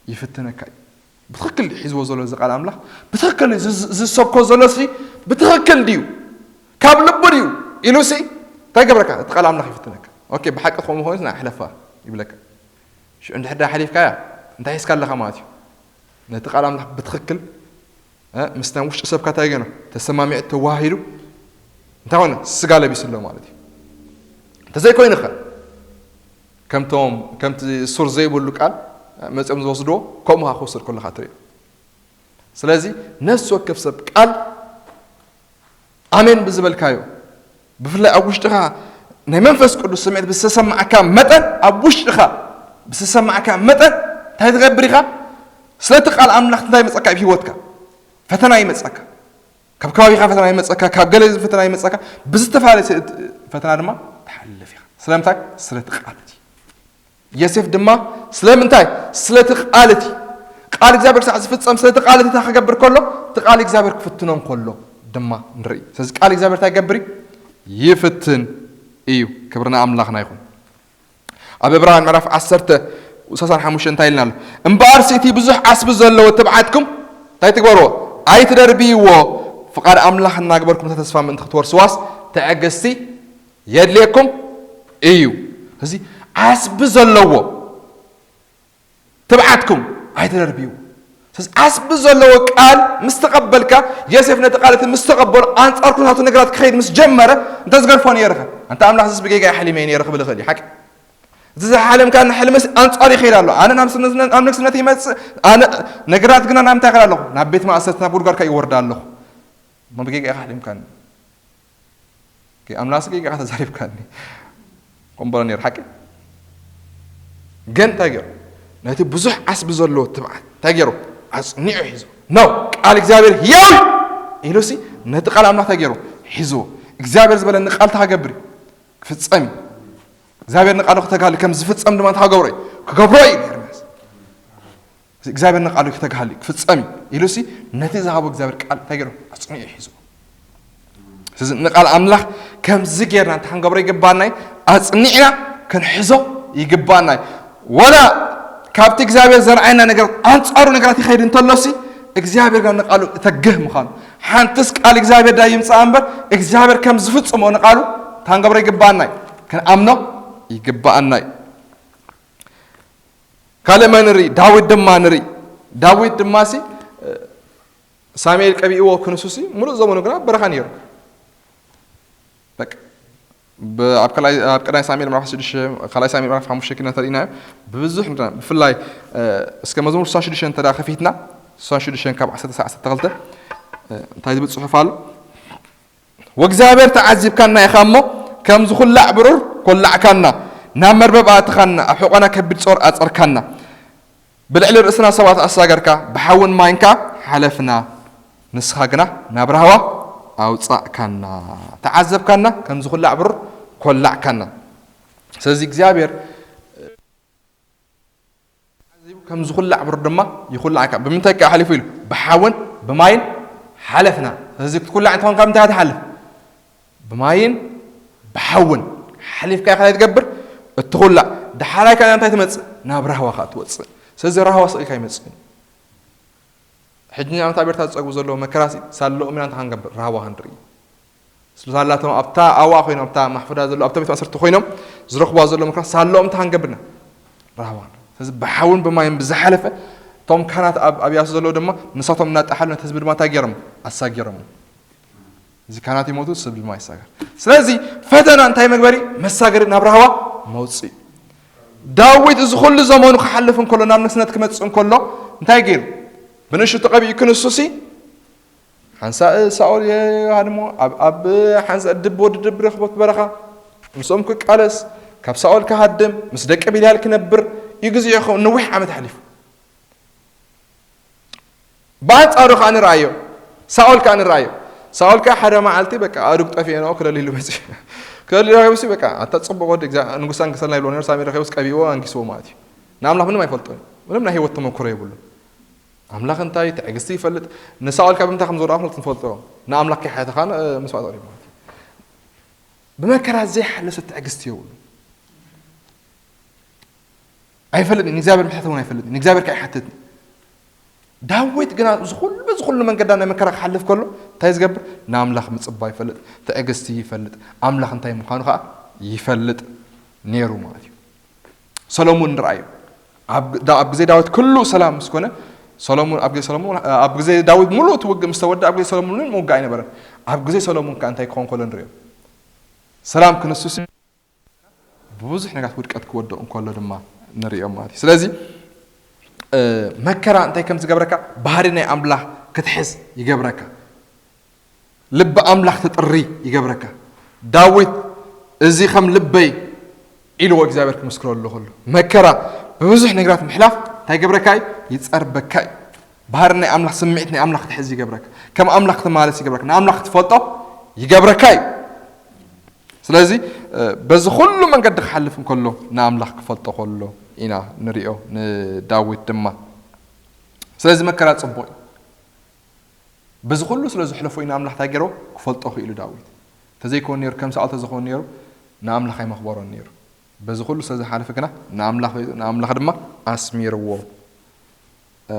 ይፍትነካ እዩ። ብትኽክል ድዩ ሒዝዎ ዘሎ እዚ ቃል ኣምላኽ? ብትኽክል ድዩ ዝስ-፣ ዝሰብኮ ዘሎ ሲ ብትኽክል ድዩ? ካብ ልቡ ድዩ? ኢሉ ሲ እንታይ ይገብረካ? እቲ ቃል ኣምላኽ ይፍትነካ። ኦኬ፣ ብሓቂ ከምኡ ኮይኑ ንዓ ሕለፋ ይብለካ። ሽዑ እንድሕር ደኣ ሓሊፍካያ እንታይ ሒዝካ ኣለኻ ማለት እዩ? ነቲ ቃል ኣምላኽ ብትኽክል፣ እ፣ ምስ ናይ ውሽጢ ሰብካ እንታይ ገይሩ? ተሰማሚዑ፣ ተዋሂዱ፣ እንታይ ኾነ? ስጋ ለቢሱ ኣሎ ማለት እዩ። እንተዘይኮይኑ ኸ? ከምቶም፣ ከምቲ ሱር ዘይብሉ ቃል፣ እ፣ መጺኦም ዝወስድዎ፣ ከምኡ ኸዓ ክወስድ ከሎ ኸዓ ትሪኦ። ስለዚ ነፍሲ ወከፍ ሰብ ቃል ኣሜን ብዝበልካዮ፣ ብፍላይ ኣብ ውሽጥኻ ናይ መንፈስ ቅዱስ ስምዒት ብዝተሰማዓካ መጠን፣ ኣብ ውሽጥኻ ብዝተሰማዓካ መጠን እንታይ ትገብር ኢኻ? ስለቲ ቃል ኣምላኽ እንታይ ይመጸካ ኣብ ህይወትካ? ፈተና ይመጸካ። ካብ ከባቢኻ ፈተና ይመጸካ፣ ካብ ገለ ፈተና ይመጸካ፣ ብዝተፈላለየ ፈተና ድማ ትሓልፍ ኢኻ። ስለምንታይ? ስለቲ ቃል እቲ። ዮሴፍ ድማ ስለምንታይ? ስለቲ ቃል እቲ። ቃል እግዚኣብሔር ክሳዕ ዝፍጸም ስለቲ ቃል እቲ እንታይ ክገብር ከሎ፣ እቲ ቃል እግዚኣብሔር ክፍትኖ እንከሎ ድማ ንርኢ። ስለዚ ቃል እግዚኣብሔር እንታይ ይገብር እዩ? ይፍትን እዩ። ክብሪ ንኣምላኽና ይኹን። ኣብ ዕብራውያን ምዕራፍ ዓሰርተ ቁጽሪ ሰላሳን ሓሙሽተን እንታይ ኢልና ኣሎ? እምበኣርሲ እቲ ብዙሕ ዓስቢ ዘለዎ ትብዓትኩም እንታይ ትግበርዎ? ኣይትደርብይዎ። ፍቓድ ኣምላኽ እናግበርኩም እታ ተስፋ ምእንቲ ክትወርስዋስ ትዕግስቲ የድልየኩም እዩ። እዚ ዓስቢ ዘለዎ ትብዓትኩም ኣይትደርብዩ። ስለዚ ዓስቢ ዘለዎ ቃል ምስ ተቐበልካ፣ ዮሴፍ ነቲ ቃል እቲ ምስ ተቐበሎ፣ ኣንጻር ኩነታቱ ነገራት ክኸይድ ምስ ጀመረ፣ እንተ ዝገድፎ ነይርኸ? ኣንታ ኣምላኽ፣ እዚስ ብጌጋ እየ ሓሊመ ነይረ ክብል ይኽእል እዩ። ሓቂ። እቲ ዝሓለምካኒ ሕልምስ ኣንጻር ይኸይድ ኣሎ። ኣነ ናብ ስነ-፣ ናብ ንግስነት ይመጽእ፣ ኣነ ነገራት ግና ናብ ምንታይ ይኸይድ ኣለኹ? ናብ ቤት ማእሰርቲ፣ ናብ ጉድጓድካ ይወርድ ኣለኹ። እሞ ብጌጋ ኢኻ ሓሊምካኒ። ኣምላኽሲ ጌጋ ተዛሪብካኒ። ቆምበሮ ነይሩ ሓቂ። ግን እንታይ ገይሩ? ነቲ ብዙሕ ዓስቢ ዘለዎ ትብዓት እንታይ ገይሩ? ኣጽኒዑ ሒዙ። ኖ፣ ቃል እግዚኣብሔር ህያው እዩ ኢሉሲ ነቲ ቃል ኣምላኽ እንታይ ገይሩ? ሒዝዎ። እግዚኣብሔር ዝበለኒ ቃል እንታይ ክገብር እዩ? ክፍጸም እዩ። እግዚኣብሔር ንቃሉ ክተጋሊ ከም ዝፍጸም ድማ እንታይ ክገብሮ እዩ? ክገብሮ እዩ ኤርምያስ። እዚ እግዚኣብሔር ንቃሉ ክተጋሊ ክፍጸም እዩ ኢሉሲ ነቲ ዝሃቦ እግዚኣብሔር ቃል እንታይ ገይሩ? ኣጽኒዑ ሒዝዎ። ስለዚ ንቃል ኣምላኽ ከምዚ ጌርና እንታይ ክንገብሮ ይግባና እዩ? ኣጽኒዕና ክንሕዞ ይግባና እዩ። ወላ ካብቲ እግዚኣብሔር ዘርኣየና ነገር ኣንጻሩ ነገራት ይኸይድ እንተሎሲ እግዚኣብሔር ጋር ንቃሉ እተግህ ምዃኑ፣ ሓንትስ ቃል እግዚኣብሔር ዳ ይምጽኣ እምበር እግዚኣብሔር ከም ዝፍጽሞ ንቃሉ እንታይ ክንገብሮ ይግባና እዩ? ክንኣምኖ ይግባኣና እዩ። ካልእ መን ንርኢ? ዳዊት ድማ ንርኢ። ዳዊት ድማሲ፣ እ፣ ሳሙኤል ቀቢእዎ ክንሱሲ፣ ሙሉእ ዘመኑ ግና ኣብ በረኻ ነይሩ። በቃ፣ ብ-፣ ኣብ ካልኣይ፣ ኣብ ቀዳማይ ሳሙኤል ምዕራፍ ሽዱሽተ፣ ካልኣይ ሳሙኤል ምዕራፍ ሓሙሽተ ኪና ተሪእናዮ። ብብዙሕ ንትና፣ ብፍላይ፣ እ፣ እስከ መዝሙር ስሳን ሽዱሽተ እንተ ደኣ ከፊትና፣ ስሳን ሽዱሽተ ካብ ዓሰርተ ክሳዕ ዓሰርተ ክልተ፣ እ፣ እንታይ ዝብል ጽሑፍ ኣሎ? ወእግዚኣብሔር ተዓዚብካና ኢኻ እሞ፣ ከም ዝኹላዕ ብሩር ኮላዕካና፣ ናብ መርበብ ኣእተኻና፣ ኣብ ሕቖና ከቢድ ጾር ኣጸርካና። ብልዕሊ ርእስና ሰባት ኣሳገርካ፣ ብሓውን ማይን ከኣ ሓለፍና፣ ንስኻ ግና ናብ ራህዋ ኣውጻእካና። ተዓዘብካና፣ ከም ዝኹላዕ ብሩር ኮላዕካና። ስለዚ እግዚኣብሔር ዓዚቡ ከም ዝኹላዕ ብሩር ድማ ይኹላዕካ። ብምንታይ ከ ሓሊፉ ኢሉ? ብሓውን ብማይን ሓለፍና። ስለዚ ክትኩላዕ እንተኾንካ ብምንታይ ትሓልፍ? ብማይን ብሓውን ሓሊፍካ ኢኻ ትገብር እትኹላዕ። ዳሕራይ ከኣ እንታይ ትመጽእ? ናብ ራህዋ ከኣ ትወጽእ። ስለዚ ራህዋ ስቕ ኢልካ ኣይመጽእን። ሕጂ ንኣብነት ኣብ ኤርትራ ዝጸግቡ ዘለዉ መከራሲ ሳለኦም ኢና እንታይ ክንገብር? ራህዋ ክንርኢ። ሳላቶም ኣብታ ኣዋ ኮይኖም፣ ኣብታ ማሕፈዳ ዘለዉ፣ ኣብታ ቤት ማእሰርቲ ኮይኖም ዝረኽብዋ ዘለዉ መከራ ሳለኦም እንታይ ክንገብር ኢና? ራህዋ ክንርኢ። ስለዚ ብሓውን ብማይን ብዝሓለፈ እቶም ካህናት ኣብ ኣብ ያሱ ዘለዉ ድማ ንሳቶም እናጠሓሉ ነቲ ህዝቢ ድማ እንታይ ገይሮም? ኣሳጊሮም። እዚ ካህናት ይሞቱ፣ ሰብ ድማ ይሳገር። ስለዚ ፈተና እንታይ መግበሪ? መሳገሪ ናብ ራህዋ መውፅኢ። ዳዊት እዚ ኩሉ ዘመኑ ክሓልፍ እንከሎ፣ ናብ ንግስነት ክመፅእ እንከሎ እንታይ ገይሩ? ብንእሽቱ ተቐቢኡ ክንሱሲ ሓንሳእ ሳኦል የሃድሞ፣ ኣብ ኣብ ሓንሳእ ድብ ወዲ ድብ ረኽቦት በረኻ ምስኦም ክቃለስ፣ ካብ ሳኦል ክሃድም፣ ምስ ደቂ ቤልያል ክነብር እዩ ግዜ ይኸውን። ነዊሕ ዓመት ኣሕሊፉ። ብኣንጻሩ ከኣ ንርኣዮ፣ ሳኦል ከኣ ንርኣዮ። ሳኦል ከኣ ሓደ መዓልቲ በቃ ኣእዱግ ጠፊኤን ክለሊ ኢሉ መጺኡ። ክለሊ ኢሉ ረኺቡሲ በቃ ኣታ ጽቡቕ ወዲ እግዛ-፣ ንጉስ ኣንግሰልና ይብሎ ነይሩ፣ ሳሚ ረኺቡስ ቀቢእዎ ኣንጊስዎ ማለት እዩ። ንኣምላኽ ምንም ኣይፈልጦን እዩ። ምንም ናይ ህይወት ተመክሮ የብሉን። ኣምላኽ እንታይ ትዕግስቲ ይፈልጥ። ንሳኦል ካብ እንታይ ከም ዝወደቐ ንፈልጦ ንፈልጦ። ንኣምላኽ ከይሓተኻ ን-፣ መስዋእቲ ኣቕሪቡ ማለት እዩ። ብመከራ ዘይሓለሰ ትዕግስቲ የብሉን። ኣይፈልጥን፣ ንእግዚኣብሔር ምሕረት እውን ኣይፈልጥን፣ ንእግዚኣብሔር ከኣ ኣይሓትትን። ዳዊት ግና እዚ ኩሉ፣ በዚ ኩሉ መንገዳ ናይ መከራ ክሓልፍ ከሎ እንታይ ዝገብር? ንኣምላኽ ምጽባ ይፈልጥ፣ ትዕግስቲ ይፈልጥ፣ ኣምላኽ እንታይ ምዃኑ ከኣ ይፈልጥ ነይሩ ማለት እዩ። ሰሎሙን ንርኣዮ። ኣብ ዳ-፣ ኣብ ግዜ ዳዊት ኩሉ ሰላም ምስ ኮነ፣ ሰሎሙን፣ ኣብ ግዜ ሰሎሙን፣ ኣብ ግዜ ዳዊት ሙሉእ እቲ ውግእ ምስ ተወድአ፣ ኣብ ግዜ ሰሎሙን ምንም ምውጋእ ኣይነበረን። ኣብ ግዜ ሰሎሙን ከኣ እንታይ ክኸውን ከሎ ንርእዮ? ሰላም ክንሱሲ ብብዙሕ ነገራት ውድቀት ክወድቕ እንከሎ ድማ ንርእዮ ማለት እዩ። ስለዚ፣ እ፣ መከራ እንታይ ከም ዝገብረካ፣ ባህሪ ናይ ኣምላኽ ክትሕዝ ይገብረካ። ልቢ ኣምላኽ ትጥሪ ይገብረካ። ዳዊት፣ "እዚ ከም ልበይ" ኢልዎ እግዚኣብሔር ክምስክረሉ ከሎ። መከራ ብብዙሕ ነገራት ምሕላፍ እንታይ ይገብረካ እዩ? ይጸርበካ እዩ። ባህሪ ናይ ኣምላኽ፣ ስምዒት ናይ ኣምላኽ ክትሕዝ ይገብረካ። ከም ኣምላኽ ክትማለስ ይገብረካ። ንኣምላኽ ክትፈልጦ ይገብረካ እዩ። ስለዚ፣ እ፣ በዚ ኩሉ መንገዲ ክሓልፍ እንከሎ ንኣምላኽ ክፈልጦ ከሎ ኢና ንሪኦ፣ ንዳዊት ድማ። ስለዚ መከራ ጽቡቕ እዩ። በዚ ኩሉ ስለ ዘሕለፎ እዩ ንኣምላኽ እንታይ ገይሮ? ክፈልጦ ክኢሉ ዳዊት። ተዘይኮን ነይሩ፣ ከም ሳኦል ተዘኾን ነይሩ፣ ንኣምላኽ ኣይመኽበሮን ነይሩ። በዚ ኩሉ ስለ ዝሓለፈ ግና ንኣምላኽ፣ ንኣምላኽ ድማ ኣስሚርዎ። እ፣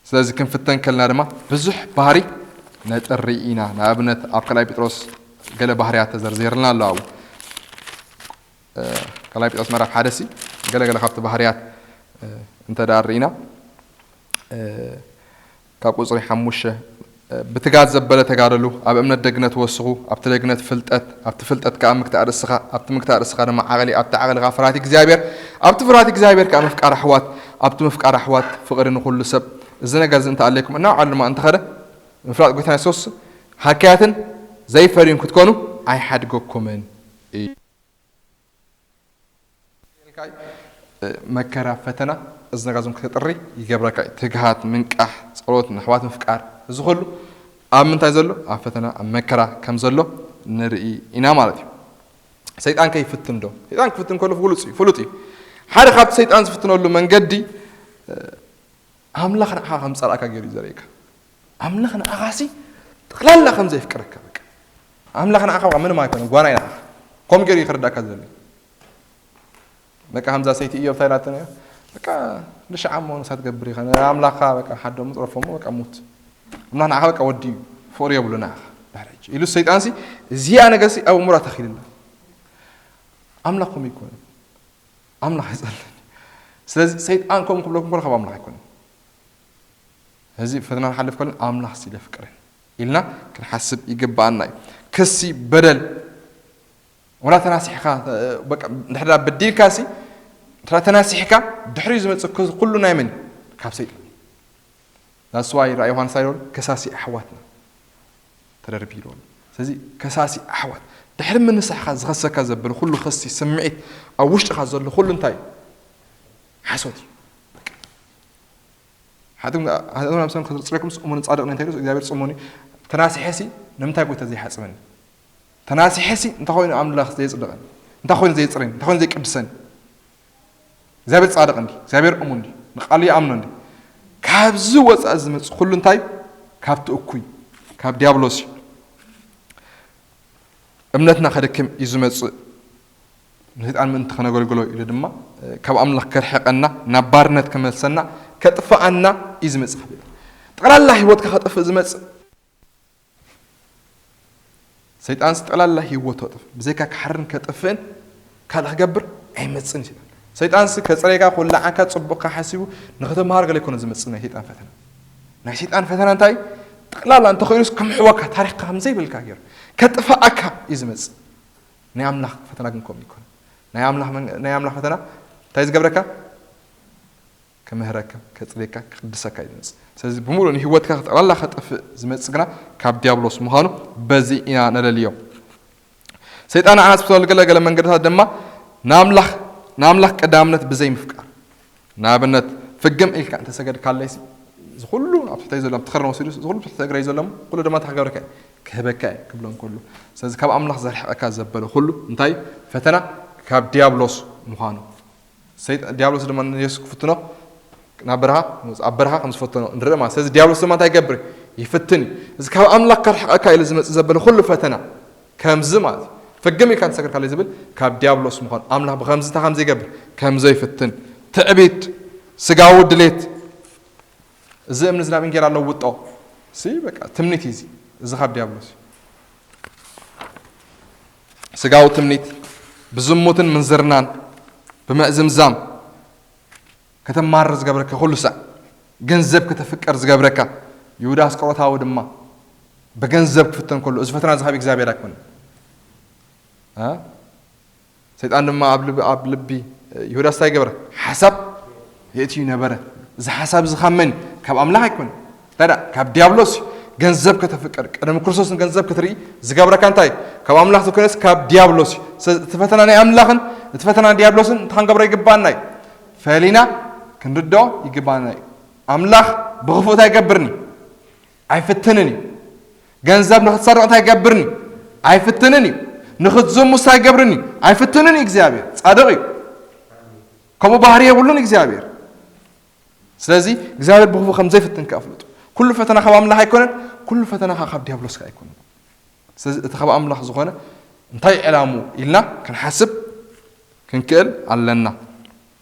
ስለዚ ክንፍተን ከለና ድማ ብዙሕ ባህሪ ነጥሪ ኢና። ንኣብነት ኣብ ካልኣይ ጴጥሮስ ገለ ባህርያት ተዘርዚርልና ኣሎ ኣብኡ። እ፣ ካልኣይ ጴጥሮስ ምዕራፍ ሓደ ሲ ገለ ገለ ካብቲ ባህርያት፣ እ፣ እንተ ደኣ ርኢና፣ እ፣ ካብ ቁጽሪ ሓሙሽተ፣ እ፣ ብትጋት ዘበለ ተጋደሉ፣ ኣብ እምነት ደግነት ወስኹ፣ ኣብቲ ደግነት ፍልጠት፣ ኣብቲ ፍልጠት ከኣ ምግታእ ርእስኻ፣ ኣብቲ ምግታእ ርእስኻ ድማ ዓቕሊ፣ ኣብቲ ዓቕሊ ከኣ ፍርሃት እግዚኣብሔር፣ ኣብቲ ፍርሃት እግዚኣብሔር ከኣ ምፍቃር ኣሕዋት፣ ኣብቲ ምፍቃር ኣሕዋት ፍቕሪ ንኹሉ ሰብ። እዚ ነገር እዚ እንተ ኣለኩም፣ እናወዓሉ ድማ እንተኸደ፣ ምፍላጥ ጐይታና የሱስ ሃከያትን ዘይፈርዩን ክትኮኑ ኣይሓድገኩምን እዩ። መከራ፣ ፈተና፣ እዚ ነገር እዞም ክትጥሪ ይገብረካ እዩ። ትግሃት፣ ምንቃሕ፣ ጸሎት፣ ንኣሕዋት ምፍቃር፣ እዚ ኩሉ ኣብ ምንታይ ዘሎ? ኣብ ፈተና፣ ኣብ መከራ ከም ዘሎ ንርኢ ኢና ማለት እዩ። ሰይጣን ከ ይፍትን ዶ? ሰይጣን ክፍትን ከሎ ፍሉጥ እዩ፣ ፍሉጥ እዩ። ሓደ ካብቲ ሰይጣን ዝፍትነሉ መንገዲ፣ ኣምላኽ ንዓኻ ከም ጸላእካ ገይሩ እዩ ዘርእየካ። ኣምላኽ ንዓኻሲ ጠቕላላ ከም ዘየፍቅረካ በቃ። ኣምላኽ ንዓኻ በቃ ምንም ኣይኮነን፣ ጓና እዩ ንዓኻ። ከምኡ ገይሩ እዩ ክርዳእካ ዝደሊ። በቃ ከምዛ ሰይቲ ኢዮብ እንታይ ኢላቶ ነይራ? በቃ ንሽዓ እሞ ንሳ ትገብር ኢኻ። ንኣምላኽካ በቃ ሓዶም ጽረፎሞ በቃ ሙት። ኣምላኽ ንዓኻ በቃ ወዲ እዩ። ፍቕሪ የብሉ ንዓኻ። ድሕሪ ሕጂ። ኢሉ ሰይጣንሲ እዚኣ ነገርሲ ኣብ ኣእምሮ ተኺልላ። ኣምላኽ ከምኡ ኣይኮነን። ኣምላኽ ኣይጸልን። ስለዚ ሰይጣን ከምኡ ክብለኩም ከሎ ካብ ኣምላኽ ኣይኮነን። እዚ ፈተና ንሓልፍ ከለና ኣምላኽ ሲ ለፍቅረን ኢልና ክንሓስብ ይግብኣና እዩ። ክሲ፣ በደል፣ ወላ ተናሲሕካ፣ እ፣ በቃ፣ እንድሕር በዲልካ ሲ፣ እንድሕር ተናሲሕካ፣ ድሕሪኡ ዝመጽእ ክሲ ኩሉ ናይ መን እዩ? ካብ ሰይጣን። That's why ራእይ ዮሃንስ ኣይበሉ? ከሳሲ ኣሕዋትና ተደርቢ ኢልዎም። ስለዚ ከሳሲ ኣሕዋት፣ ድሕሪ ምንሳሕካ ዝኸሰካ ዘብል ኩሉ ክሲ፣ ስምዒት፣ ኣብ ውሽጥኻ ዘሎ ኩሉ እንታይ እዩ? ሓሶት እዩ። ሓጥም፣ ሓጥም ናብ ሰም ክጽረኩም እሙን ጻድቕ እንታይ ኢሉ እግዚኣብሔር ጽሙን እዩ። ተናሲሐሲ ንምንታይ ጎይታ ዘይሓጽበኒ? ተናሲሐሲ እንታይ ኮይኑ ኣምላኽ ዘየጽድቐኒ? እንታይ ኮይኑ ዘየጽረኒ? እንታይ ኮይኑ ዘይቅድሰኒ? እግዚኣብሔር ጻድቕ እንዲ፣ እግዚኣብሔር እሙን እንዲ፣ ንቃሉ ይኣምኖ እንዲ። ካብዚ ወጻኢ ዝመጽእ ኩሉ እንታይ? ካብቲ እኩይ፣ ካብ ዲያብሎስ እዩ። እምነትና ከድክም እዩ ዝመጽእ። ንሰይጣን ምእንቲ ከነገልግሎ ኢሉ ድማ ካብ ኣምላኽ ከርሕቀና፣ ናብ ባርነት ከመልሰና፣ ከጥፍኣና እዩ ዝመጽእ። ጠቕላላ ህይወትካ ከጥፍእ ዝመጽእ ሰይጣንስ ጠቕላላ ህይወት ከጥፍ ብዘይካ ክሓርን ከጥፍእን ካልእ ክገብር ኣይመጽእን እዩ። ሰይጣንስ ከጽሬካ፣ ክውላዓካ፣ ጽቡቕካ ሓሲቡ ንክትምሃር ገለ ይኮነ ዝመጽእ ናይ ሰይጣን ፈተና። ናይ ሰይጣን ፈተና እንታይ? ጠቕላላ እንተኽኢሉስ ከምሕወካ፣ ታሪኽካ ከምዘይብልካ ገይሩ ከጥፍኣካ እዩ ዝመጽእ። ናይ ኣምላኽ ፈተና ግን ከምኡ ይኮነ። ናይ ኣምላኽ መን-፣ ናይ ኣምላኽ ፈተና እንታይ ዝገብረካ? ከምህረካ፣ ከጽሬካ፣ ክቅድሰካ እዩ ዝመጽእ። ስለዚ ብምሉእ ንህይወትካ ጠቕላላ ከጥፍእ ዝመጽእ ግና ካብ ዲያብሎስ ምዃኑ በዚ ኢና ነለልዮ። ሰይጣን ንዓና ዝፍትነሉ ገለ ገለ መንገድታት ድማ ንኣምላኽ፣ ንኣምላኽ ቀዳምነት ብዘይ ምፍቃር። ንኣብነት ፍግም ኢልካ እንተሰገድካለይሲ፣ እዚ ኩሉ ኣብ ትሕተይ ዘሎ፣ ኣብ ትኸርነ ወሲዱ፣ እዚ ኩሉ ትሕቲ እግረይ ዘሎ፣ ኩሉ ድማ እንታይ ክገብረካ እዩ? ክህበካ እዩ ክብሎ እንከሎ። ስለዚ ካብ ኣምላኽ ዘርሕቐካ ዘበለ ኩሉ እንታይ? ፈተና ካብ ዲያብሎስ ምዃኑ። ሰይጣን፣ ዲያብሎስ ድማ ንየሱስ ክፍትኖ ናብ በረኻ፣ ኣብ በረኻ ከም ዝፈተኖ ንርኢ ማለት። ስለዚ ዲያብሎስ ድማ እንታይ ይገብር? ይፍትን እዩ። እዚ ካብ ኣምላኽ ከርሕቐካ ኢሉ ዝመጽእ ዘበለ ኩሉ ፈተና ከምዚ ማለት እዩ። ፍግም ኢልካ እንተሰገድካለይ ዝብል ካብ ዲያብሎስ ምዃኑ፣ ኣምላኽ ብኸምዚ እንታይ ከም ዘይገብር፣ ከም ዘይፍትን፣ ትዕቢት፣ ስጋዊ ድሌት፣ እዚ እምኒ እዚ ናብ እንጌራ ለውጦ ሲ በቃ ትምኒት እዩ እዚ። እዚ ካብ ዲያብሎስ እዩ። ስጋዊ ትምኒት፣ ብዝሙትን ምንዝርናን፣ ብምዕዝምዛም ከተማርር ዝገብረካ ኩሉ ሳዕ፣ ገንዘብ ከተፍቅር ዝገብረካ፣ ይሁዳ ኣስቆሮታዊ ድማ ብገንዘብ ክፍተን ከሎ፣ እዚ ፈተና እዚ ካብ እግዚኣብሔር ኣይኮነን። እ? ሰይጣን ድማ ኣብ ልቢ፣ ኣብ ልቢ ይሁዳስ እንታይ ገበረ? ሓሳብ የእትዩ ነበረ። እዚ ሓሳብ እዚ ካብ መን እዩ? ካብ ኣምላኽ ኣይኮነን። እንታይ ደኣ? ካብ ዲያብሎስ እዩ። ገንዘብ ከተፍቅር፣ ቅድሚ ክርስቶስ ንገንዘብ ክትርኢ ዝገብረካ እንታይ እዩ? ካብ ኣምላኽ ዘይኮነስ ካብ ዲያብሎስ እዩ። ስለዚ እቲ ፈተና ናይ ኣምላኽን እቲ ፈተና ናይ ዲያብሎስን እንታይ ክንገብሮ ይግባና እዩ? ፈሊና ክንርድኦ ይግባና እዩ። ኣምላኽ ብኽፉእ እንታይ ኣይገብርን እዩ? ኣይፍትንን እዩ። ገንዘብ ንኽትሰርቕ እንታይ ኣይገብርን እዩ? ኣይፍትንን እዩ። ንኽትዝሙት እንታይ ኣይገብርን እዩ? ኣይፍትንን እዩ። እግዚኣብሔር ጻድቕ እዩ። ከምኡ ባህሪ የብሉን እግዚኣብሔር። ስለዚ እግዚኣብሔር ብኽፉእ ከም ዘይፍትን ከኣ ፍለጡ። ኩሉ ፈተና ካብ ኣምላኽ ኣይኮነን፣ ኩሉ ፈተና ከኣ ካብ ዲያብሎስ ከኣ ኣይኮነን። ስለዚ እቲ ካብ ኣምላኽ ዝኾነ እንታይ ዕላሙ ኢልና ክንሓስብ ክንክእል ኣለና።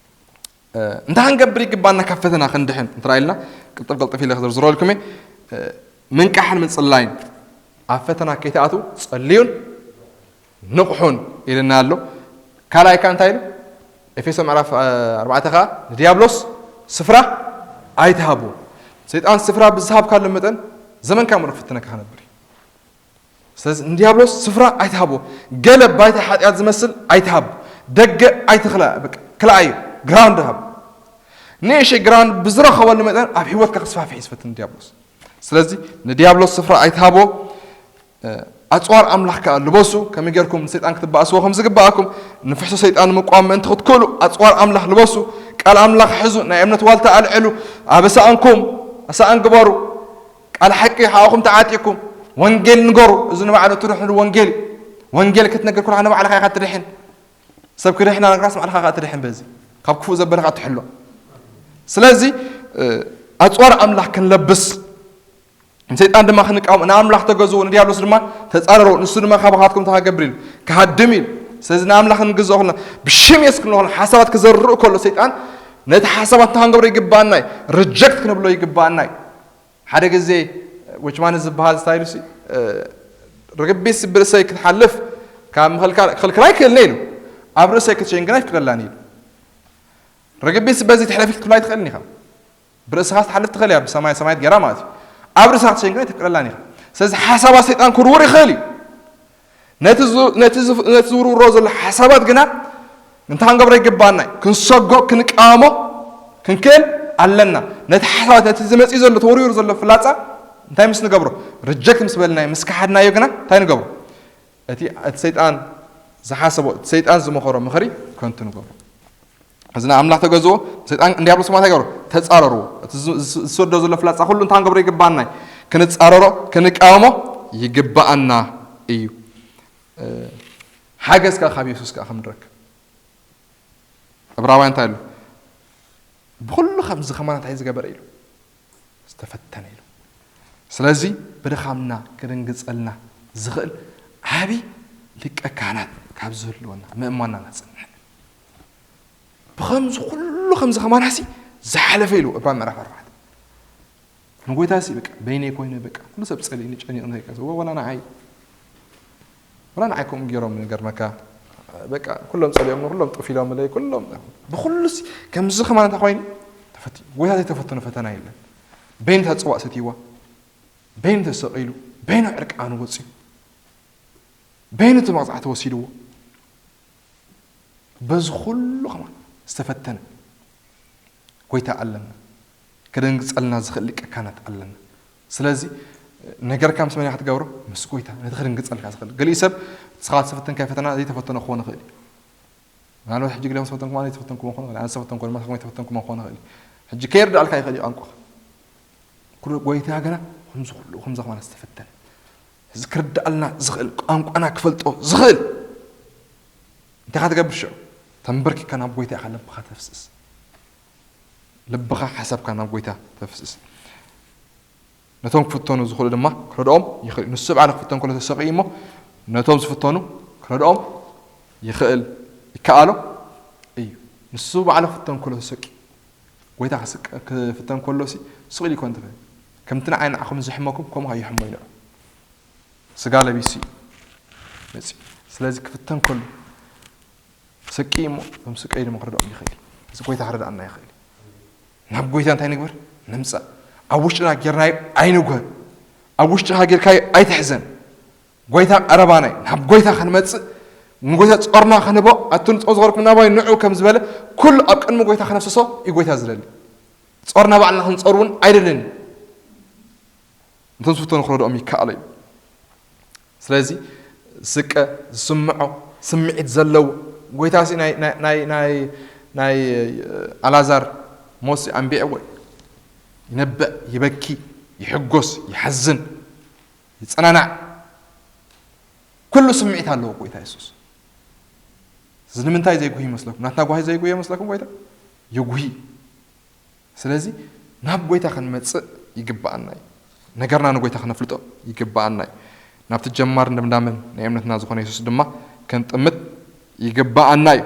እ፣ እንታይ ክንገብር ይግባና ካብ ፈተና ክንድሕን እንተ ኢልና፣ ቅልጥፍ ቅልጥፍ ኢለ ክዝርዝረልኩም እየ። እ፣ ምንቃሕን ምጽላይን። ኣብ ፈተና ከይትኣትዉ ጸልዩን ንቕሑን ኢልና ኣሎ። ካልኣይ ከኣ እንታይ ኢሉ? ኤፌሶ ምዕራፍ፣ እ፣ ኣርባዕተ ከኣ ንዲያብሎስ ስፍራ ኣይትሃብዎ። ሰይጣን ስፍራ ብዝሃብካሉ መጠን ዘመንካ ሙሉእ ክፍትነካ ክነብር እዩ። ስለዚ ንዲያብሎስ ስፍራ ኣይትሃቦ። ገለ ባይታ ሓጢኣት ዝመስል ኣይትሃብ። ደገ ኣይትኽላ፣ በቃ ክልኣዩ፣ ግራውንድ ሃብ። ንእሽተይ ግራውንድ ብዝረኸበሉ መጠን ኣብ ህይወትካ ክስፋሕፍሕ እዩ ዝፈትን ዲያብሎስ። ስለዚ ንዲያብሎስ ስፍራ ኣይትሃቦ። እ፣ ኣጽዋር ኣምላኽ ከኣ ልበሱ። ከመይ ጌርኩም ንሰይጣን ክትበኣስዎ ከም ዝግብኣኩም፣ ንፍሕሶ ሰይጣን ንምቋም ምእንቲ ክትክእሉ ኣጽዋር ኣምላኽ ልበሱ። ቃል ኣምላኽ ሕዙ፣ ናይ እምነት ዋልታ ኣልዕሉ። ኣብ ኣሳእንኩም ኣሳእን ግበሩ። ቃል ሓቂ ሓቕኹም ተዓጢቕኩም ወንጌል ንገሩ። እዚ ንባዕሉ ትድሕኑ ወንጌል እዩ። ወንጌል ክትነግር ከለኻ ንባዕልኻ ኢኻ ትድሕን። ሰብ ክድሕና ነግራስ ባዕልኻ ኢኻ ትድሕን። በዚ ካብ ክፉእ ዘበለ ኸኣ ትሕሎ። ስለዚ፣ እ፣ ኣጽዋር ኣምላኽ ክንለብስ፣ ንሰይጣን ድማ ክንቃወም፣ ንኣምላኽ ተገዝኡ፣ ንዲያብሎስ ድማ ተጻረሩ፣ ንሱ ድማ ካባኻትኩም እንታይ ክገብር ኢሉ? ክሃድም ኢሉ። ስለዚ ንኣምላኽ ክንግዝኦ ከለና፣ ብሽም የሱስ ክንብሎ ከለና፣ ሓሳባት ክዘርእ ከሎ ሰይጣን፣ ነቲ ሓሳባት እንታይ ክንገብሮ ይግባኣና እዩ? ሪጀክት ክንብሎ ይግባኣና እዩ። ሓደ ግዜ ዎችማን ዝበሃል ስታይል ሲ፣ እ፣ ርግቢት ብርእሰይ ክትሓልፍ ካብ ምኽልካል፣ ክኽልክላ ኣይክእልን ኢሉ። ኣብ ርእሰይ ክትሸይን ግን ኣይፍቅደላን ኢሉ። ርግቢት በዚ ትሕለፊ ክትብላ ኣይትኽእልን ኢኻ። ብርእስኻ ክትሓልፍ ትኽእል እያ፣ ብሰማይ ሰማያት ገይራ ማለት እዩ። ኣብ ርእስኻ ክትሸይን ግን ኣይትፍቅደላን ኢኻ። ስለዚ ሓሳባት ሰይጣን ክውርውር ይኽእል እዩ። ነቲ ዝ-፣ ነቲ ዝፍ-፣ ነቲ ዝውርውሮ ዘሎ ሓሳባት ግና እንታይ ክንገብሮ ይግባኣና እዩ? ክንሰጎ፣ ክንቃወሞ ክንክእል ኣለና። ነቲ ሓሳባት፣ ነቲ ዝመጽእ ዘሎ፣ ተወርዊሩ ዘሎ ፍላጻ እንታይ ምስ ንገብሮ? ሪጀክት ምስ በልናዮ፣ ምስ ከሓድናዮ ግና እንታይ ንገብሮ? እቲ፣ እቲ ሰይጣን ዝሓሰቦ፣ እቲ ሰይጣን ዝመኸሮ ምኽሪ ከንቱ ንገብሮ። እዚ ንኣምላኽ ተገዝዎ፣ ሰይጣን ንዲያብሎስ ድማ እንታይ ገብሮ? ተጻረርዎ። እቲ ዝ-፣ ዝ-፣ ዝሰዶ ዘሎ ፍላጻ ኩሉ እንታይ ክንገብሮ ይግባኣና እዩ? ክንጻረሮ፣ ክንቃወሞ ይግባኣና እዩ። እ፣ ሓገዝ ከኣ ካብ የሱስ ከኣ ከም ንረክብ። ዕብራውያን እንታይ ኢሉ? ብኹሉ ከምዚ ከማና እንታይ ዝገበረ ኢሉ? ዝተፈተነ ኢሉ። ስለዚ ብድኻምና ክድንግጸልና ዝኽእል ዓቢ ሊቀ ካህናት ካብ ዝህልወና ምእማንና ነጽንሕ። ብኸምዚ ኩሉ ከምዚ ከማናሲ ዝሓለፈ ኢሉ ዕብራውያን ምዕራፍ ኣርባዕተ። ንጎይታሲ በቃ በይነይ ኮይነ በቃ ኩሉ ሰብ ጸሊእኒ ጨኒቕኒ ከይቀስ ወላ ንዓይ ወላ ንዓይ ከምኡ ገይሮም ገርመካ በቃ ኩሎም ጸሊኦም ኩሎም ጥፊሎምለይ ኩሎም ብኩሉሲ ከምዚ ከማን እንታይ ኮይኑ ተፈትዩ። ጎይታ ዘይተፈተኖ ፈተና የለን። በይኑ እታ ጽዋእ ሰትይዋ፣ በይኑ ተሰቒሉ፣ በይኑ ዕርቃኑ ወጺኡ፣ በይኑ እቲ መቕጻዕቲ ወሲድዎ። በዚ ኩሉ ከማን ዝተፈተነ ጎይታ ኣለና። ከደንግጸልና ዝኽእል ሊቀ ካህናት ኣለና። ስለዚ ነገርካ ምስ መን ኢኻ ትገብሮ? ምስ ጎይታ። ነቲ ከደንግጸልካ ዝኽእል። ገሊኡ ሰብ ንስኻ ዝተፈተንካዮ ፈተና ዘይተፈተኖ ክኾን ይኽእል እዩ። ምናልባት ሕጂ ገሊኦም ዝተፈተንኩም ኣነ ዘይተፈተንኩም ክኾን ይኽእል። ኣነ ዝተፈተንኩ ድማ ንስኹም ዘይተፈተንኩም ክኾን ይኽእል እዩ። ሕጂ ከየርድኣልካ ይኽእል እዩ ቋንቋኻ። ኩሉ ጎይታ ግና ከምዚ ኩሉ ከምዚ ከማን ዝተፈተነ። እዚ ክርድኣልና ዝኽእል ቋንቋና ክፈልጦ ዝኽእል እንታይ ኢኻ ትገብር ሽዑ? ተንበርኪካ ናብ ጎይታ ኢኻ ልብኻ ተፍስስ። ልብኻ ሓሳብካ ናብ ጎይታ ተፍስስ። ነቶም ክፍተኑ ዝኽእሉ ድማ ክረድኦም ይኽእል እዩ። ንሱ ባዕሉ ክፍተን ከሎ ተሰቒዩ እሞ ነቶም ዝፍተኑ ክረድኦም ይኽእል ይከኣሎ እዩ። ንሱ ባዕሉ ክፍተን ከሎ ተሰቂ ጎይታ ክስቀ- ክፍተን ከሎ ሲ ስቕ ኢሉ ይኮን ትኽእል። ከምቲ ንዓይ ንዓኹም ዝሕመኩም ከምኡ ይሕሞ እዩ ንዑ። ስጋ ለቢሱ እዩ መጺኡ። ስለዚ ክፍተን ከሎ ስቂ እሞ እቶም ስቀይ ድማ ክረድኦም ይኽእል እዩ። እዚ ጎይታ ክረድኣና ይኽእል እዩ። ናብ ጎይታ እንታይ ንግበር? ንምጻእ። ኣብ ውሽጥና ጌርናዮ ኣይንጉሀ። ኣብ ውሽጥኻ ጌርካዮ ኣይትሕዘን። ጎይታ ቀረባና እዩ። ናብ ጎይታ ክንመጽእ ንጎይታ ጾርና ክንቦ ኣቱን ጾር ዝገርኩም ናባይ ንዑ ከም ዝበለ ኩሉ ኣብ ቅድሚ ጎይታ ክነፍስሶ እዩ ጎይታ ዝደሊ። ጾርና ባዕልና ክንጾር እውን ኣይደልን እዩ። እንቶም ዝፍተኑ ክረድኦም ይከኣሎ እዩ። ስለዚ ስቀ ዝስምዖ ስምዒት ዘለዎ ጎይታ ሲ ናይ ናይ ናይ ናይ ናይ ኣላዛር ሞት ሲ ኣንቢዕዎ እዩ። ይነብዕ፣ ይበኪ፣ ይሕጎስ፣ ይሓዝን፣ ይጸናናዕ፣ ኩሉ ስምዒት ኣለዎ ጎይታ የሱስ። እዚ ንምንታይ ዘይጉሂ ይመስለኩም? ናትና ጓሂ ዘይጉሂ ይመስለኩም ጎይታ? ይጉሂ። ስለዚ ናብ ጎይታ ክንመጽእ ይግብኣና እዩ። ነገርና ንጎይታ ክነፍልጦ ይግብኣና እዩ። ናብቲ ጀማርን ደምዳምን ናይ እምነትና ዝኾነ የሱስ ድማ ክንጥምት ይግብኣና እዩ።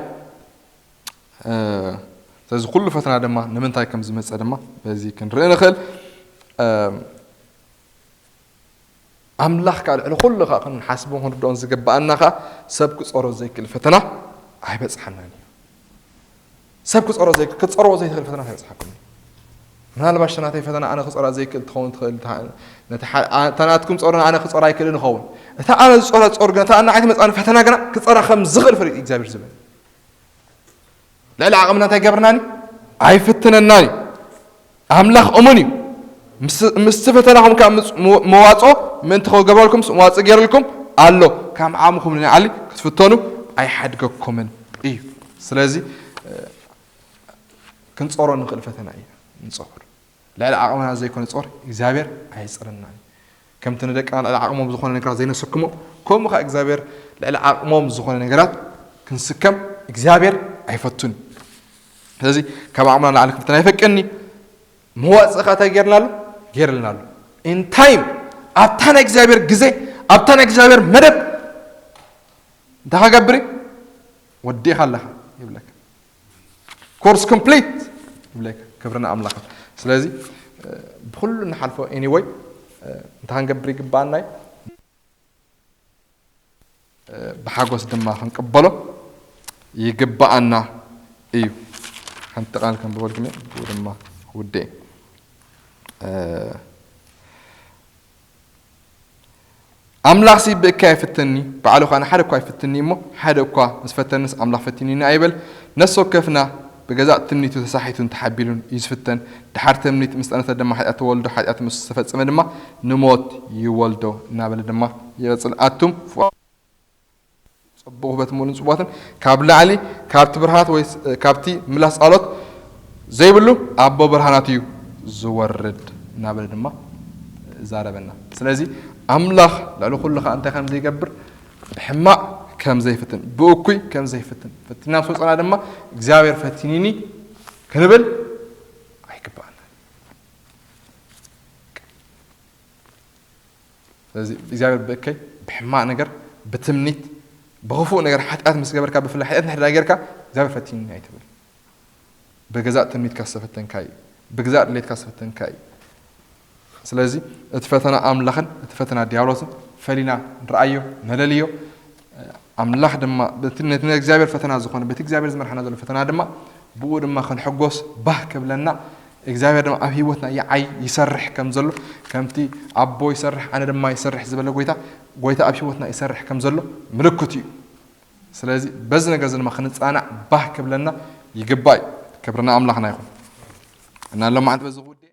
ስለዚ ኩሉ ፈተና ድማ ንምንታይ ከም ዝመጸ ድማ በዚ ክንርኢ ንኽእል። ኣምላኽ ከዓ ልዕሊ ኩሉ ከዓ ክንሓስቦን ክንርድኦን ዝግብኣና ከዓ ሰብ ክጸሮ ዘይክእል ፈተና ኣይበጽሓናን እዩ። ሰብ ክጸሮ ዘይክእል ክትጸርዎ ዘይትኽእል ፈተና ኣይበጽሓኩም እዩ። ምናልባሽ ናተይ ፈተና ኣነ ክጸራ ዘይክእል ትኸውን ትኽእል እታ ናትኩም ጸሮን ኣነ ክጸራ ኣይክእልን ይኸውን። እታ ኣነ ዝጸራ ጸር ግን እታ ንዓይ ትመጽኣኒ ፈተና ግና ክጸራ ከም ዝኽእል ፈሊጡ እግዚኣብሔር ዝብል ልዕሊ ዓቕምና እንታይ ገብርናኒ ኣይፍትነናን እዩ። ኣምላኽ እሙን እዩ። ምስቲ ፈተናኹም ከዓ መዋፅኦ ምእንቲ ክገብረልኩም መዋፅእ ገይርልኩም ኣሎ። ካብ ዓቕምኹም ንላዕሊ ክትፍተኑ ኣይሓድገኩምን እዩ። ስለዚ ክንፀሮ ንኽእል ፈተና እዩ። ንፀር ልዕሊ ዓቕምና ዘይኮነ ፆር እግዚኣብሔር ኣይፀረናን እዩ። ከምቲ ንደቅና ልዕሊ ዓቕሞም ዝኾነ ነገራት ዘይነሰክሞ ከምኡ ከዓ እግዚኣብሔር ልዕሊ ዓቕሞም ዝኾነ ነገራት ክንስከም እግዚኣብሔር ኣይፈቱን እዩ። ስለዚ ካብ ዓቕምና ንላዕሊ ክንፍተን ኣይፈቅድን እዩ። መዋፅእ ከዓ እንታይ ገይርና ኣሎ? ገይርልና ኣሎ። ኢንታይም ኣብታ ናይ እግዚኣብሔር ግዜ ኣብታ ናይ እግዚኣብሔር መደብ እንታይ ከገብር እዩ? ወዲእኻ ኣለኻ ይብለካ። ኮርስ ኮምፕሊት ይብለካ። ክብሪ ንኣምላኽ። ስለዚ ብኩሉ ንሓልፎ። ኤኒወይ እንታይ ክንገብር ይግብኣና እዩ? ብሓጎስ ድማ ክንቅበሎ ይግብኣና እዩ። ሓንቲ ቃል ከንብበልኩም እየ፣ ብኡ ድማ ክውድእ እየ። ኣምላኽሲ ብእከይ ኣይፍተንኒ፣ ባዕሉ ኸኣ ንሓደ እኳ ኣይፍትንኒ እሞ፣ ሓደ እኳ ምስ ፈተንስ ኣምላኽ ፈቲኑኒ ኣይበል። ነፍሲ ወከፍና ብገዛእ ትምኒቱ ተሳሒቱን ተሓቢሉን እዩ ዝፍተን። ድሓር ትምኒት ምስ ጠነሰት ድማ ሓጢኣት ትወልዶ፣ ሓጢኣት ምስ ተፈጸመ ድማ ንሞት ይወልዶ እናበለ ድማ ይቕጽል። ኣቱም ፍቑራት ጸቡቕ ውህበት ምሉእን ጽቡዋትን ካብ ላዕሊ ካብቲ ብርሃናት ወይ ስ- ካብቲ ምላስ ጸሎት ዘይብሉ ኣቦ ብርሃናት እዩ ዝወርድ እናበለ ድማ ዛረበና። ስለዚ ኣምላኽ ልዕሊ ኩሉ ኸዓ እንታይ ከም ዘይገብር ብሕማቕ ከም ዘይፍትን ብእኩይ ከም ዘይፍትን ፈቲና ምስ ወጸና ድማ እግዚኣብሔር ፈቲኒኒ ክንብል ኣይግባኣና። ስለዚ እግዚኣብሔር ብእከይ ብሕማቕ ነገር ብትምኒት ብኽፉእ ነገር ሓጢኣት ምስ ገበርካ፣ ብፍላይ ሓጢኣት ንሕድራ ጌርካ እግዚኣብሔር ፈቲኒ ኣይትብል። ብገዛእ ትምኒትካ ዝተፈተንካ እዩ። ብገዛእ ድሌትካ ዝተፈተንካ እዩ። ስለዚ እቲ ፈተና ኣምላኽን እቲ ፈተና ዲያብሎስን ፈሊና ንርኣዮ፣ ነለልዮ። ኣምላኽ ድማ በቲ ነቲ እግዚኣብሔር ፈተና ዝኾነ፣ በቲ እግዚኣብሔር ዝመርሓና ዘሎ ፈተና ድማ ብኡ ድማ ክንሕጎስ ባህ ክብለና፣ እግዚኣብሔር ድማ ኣብ ህይወትና ይዓይ ይሰርሕ ከም ዘሎ፣ ከምቲ ኣቦ ይሰርሕ ኣነ ድማ ይሰርሕ ዝበለ ጎይታ፣ ጎይታ ኣብ ህይወትና ይሰርሕ ከም ዘሎ ምልክት እዩ። ስለዚ በዚ ነገር እዚ ድማ ክንጻናዕ ባህ ክብለና ይግባእ እዩ። ክብርና ኣምላኽና ይኹን። እና ሎማዓንቲ በዚ ጉዳይ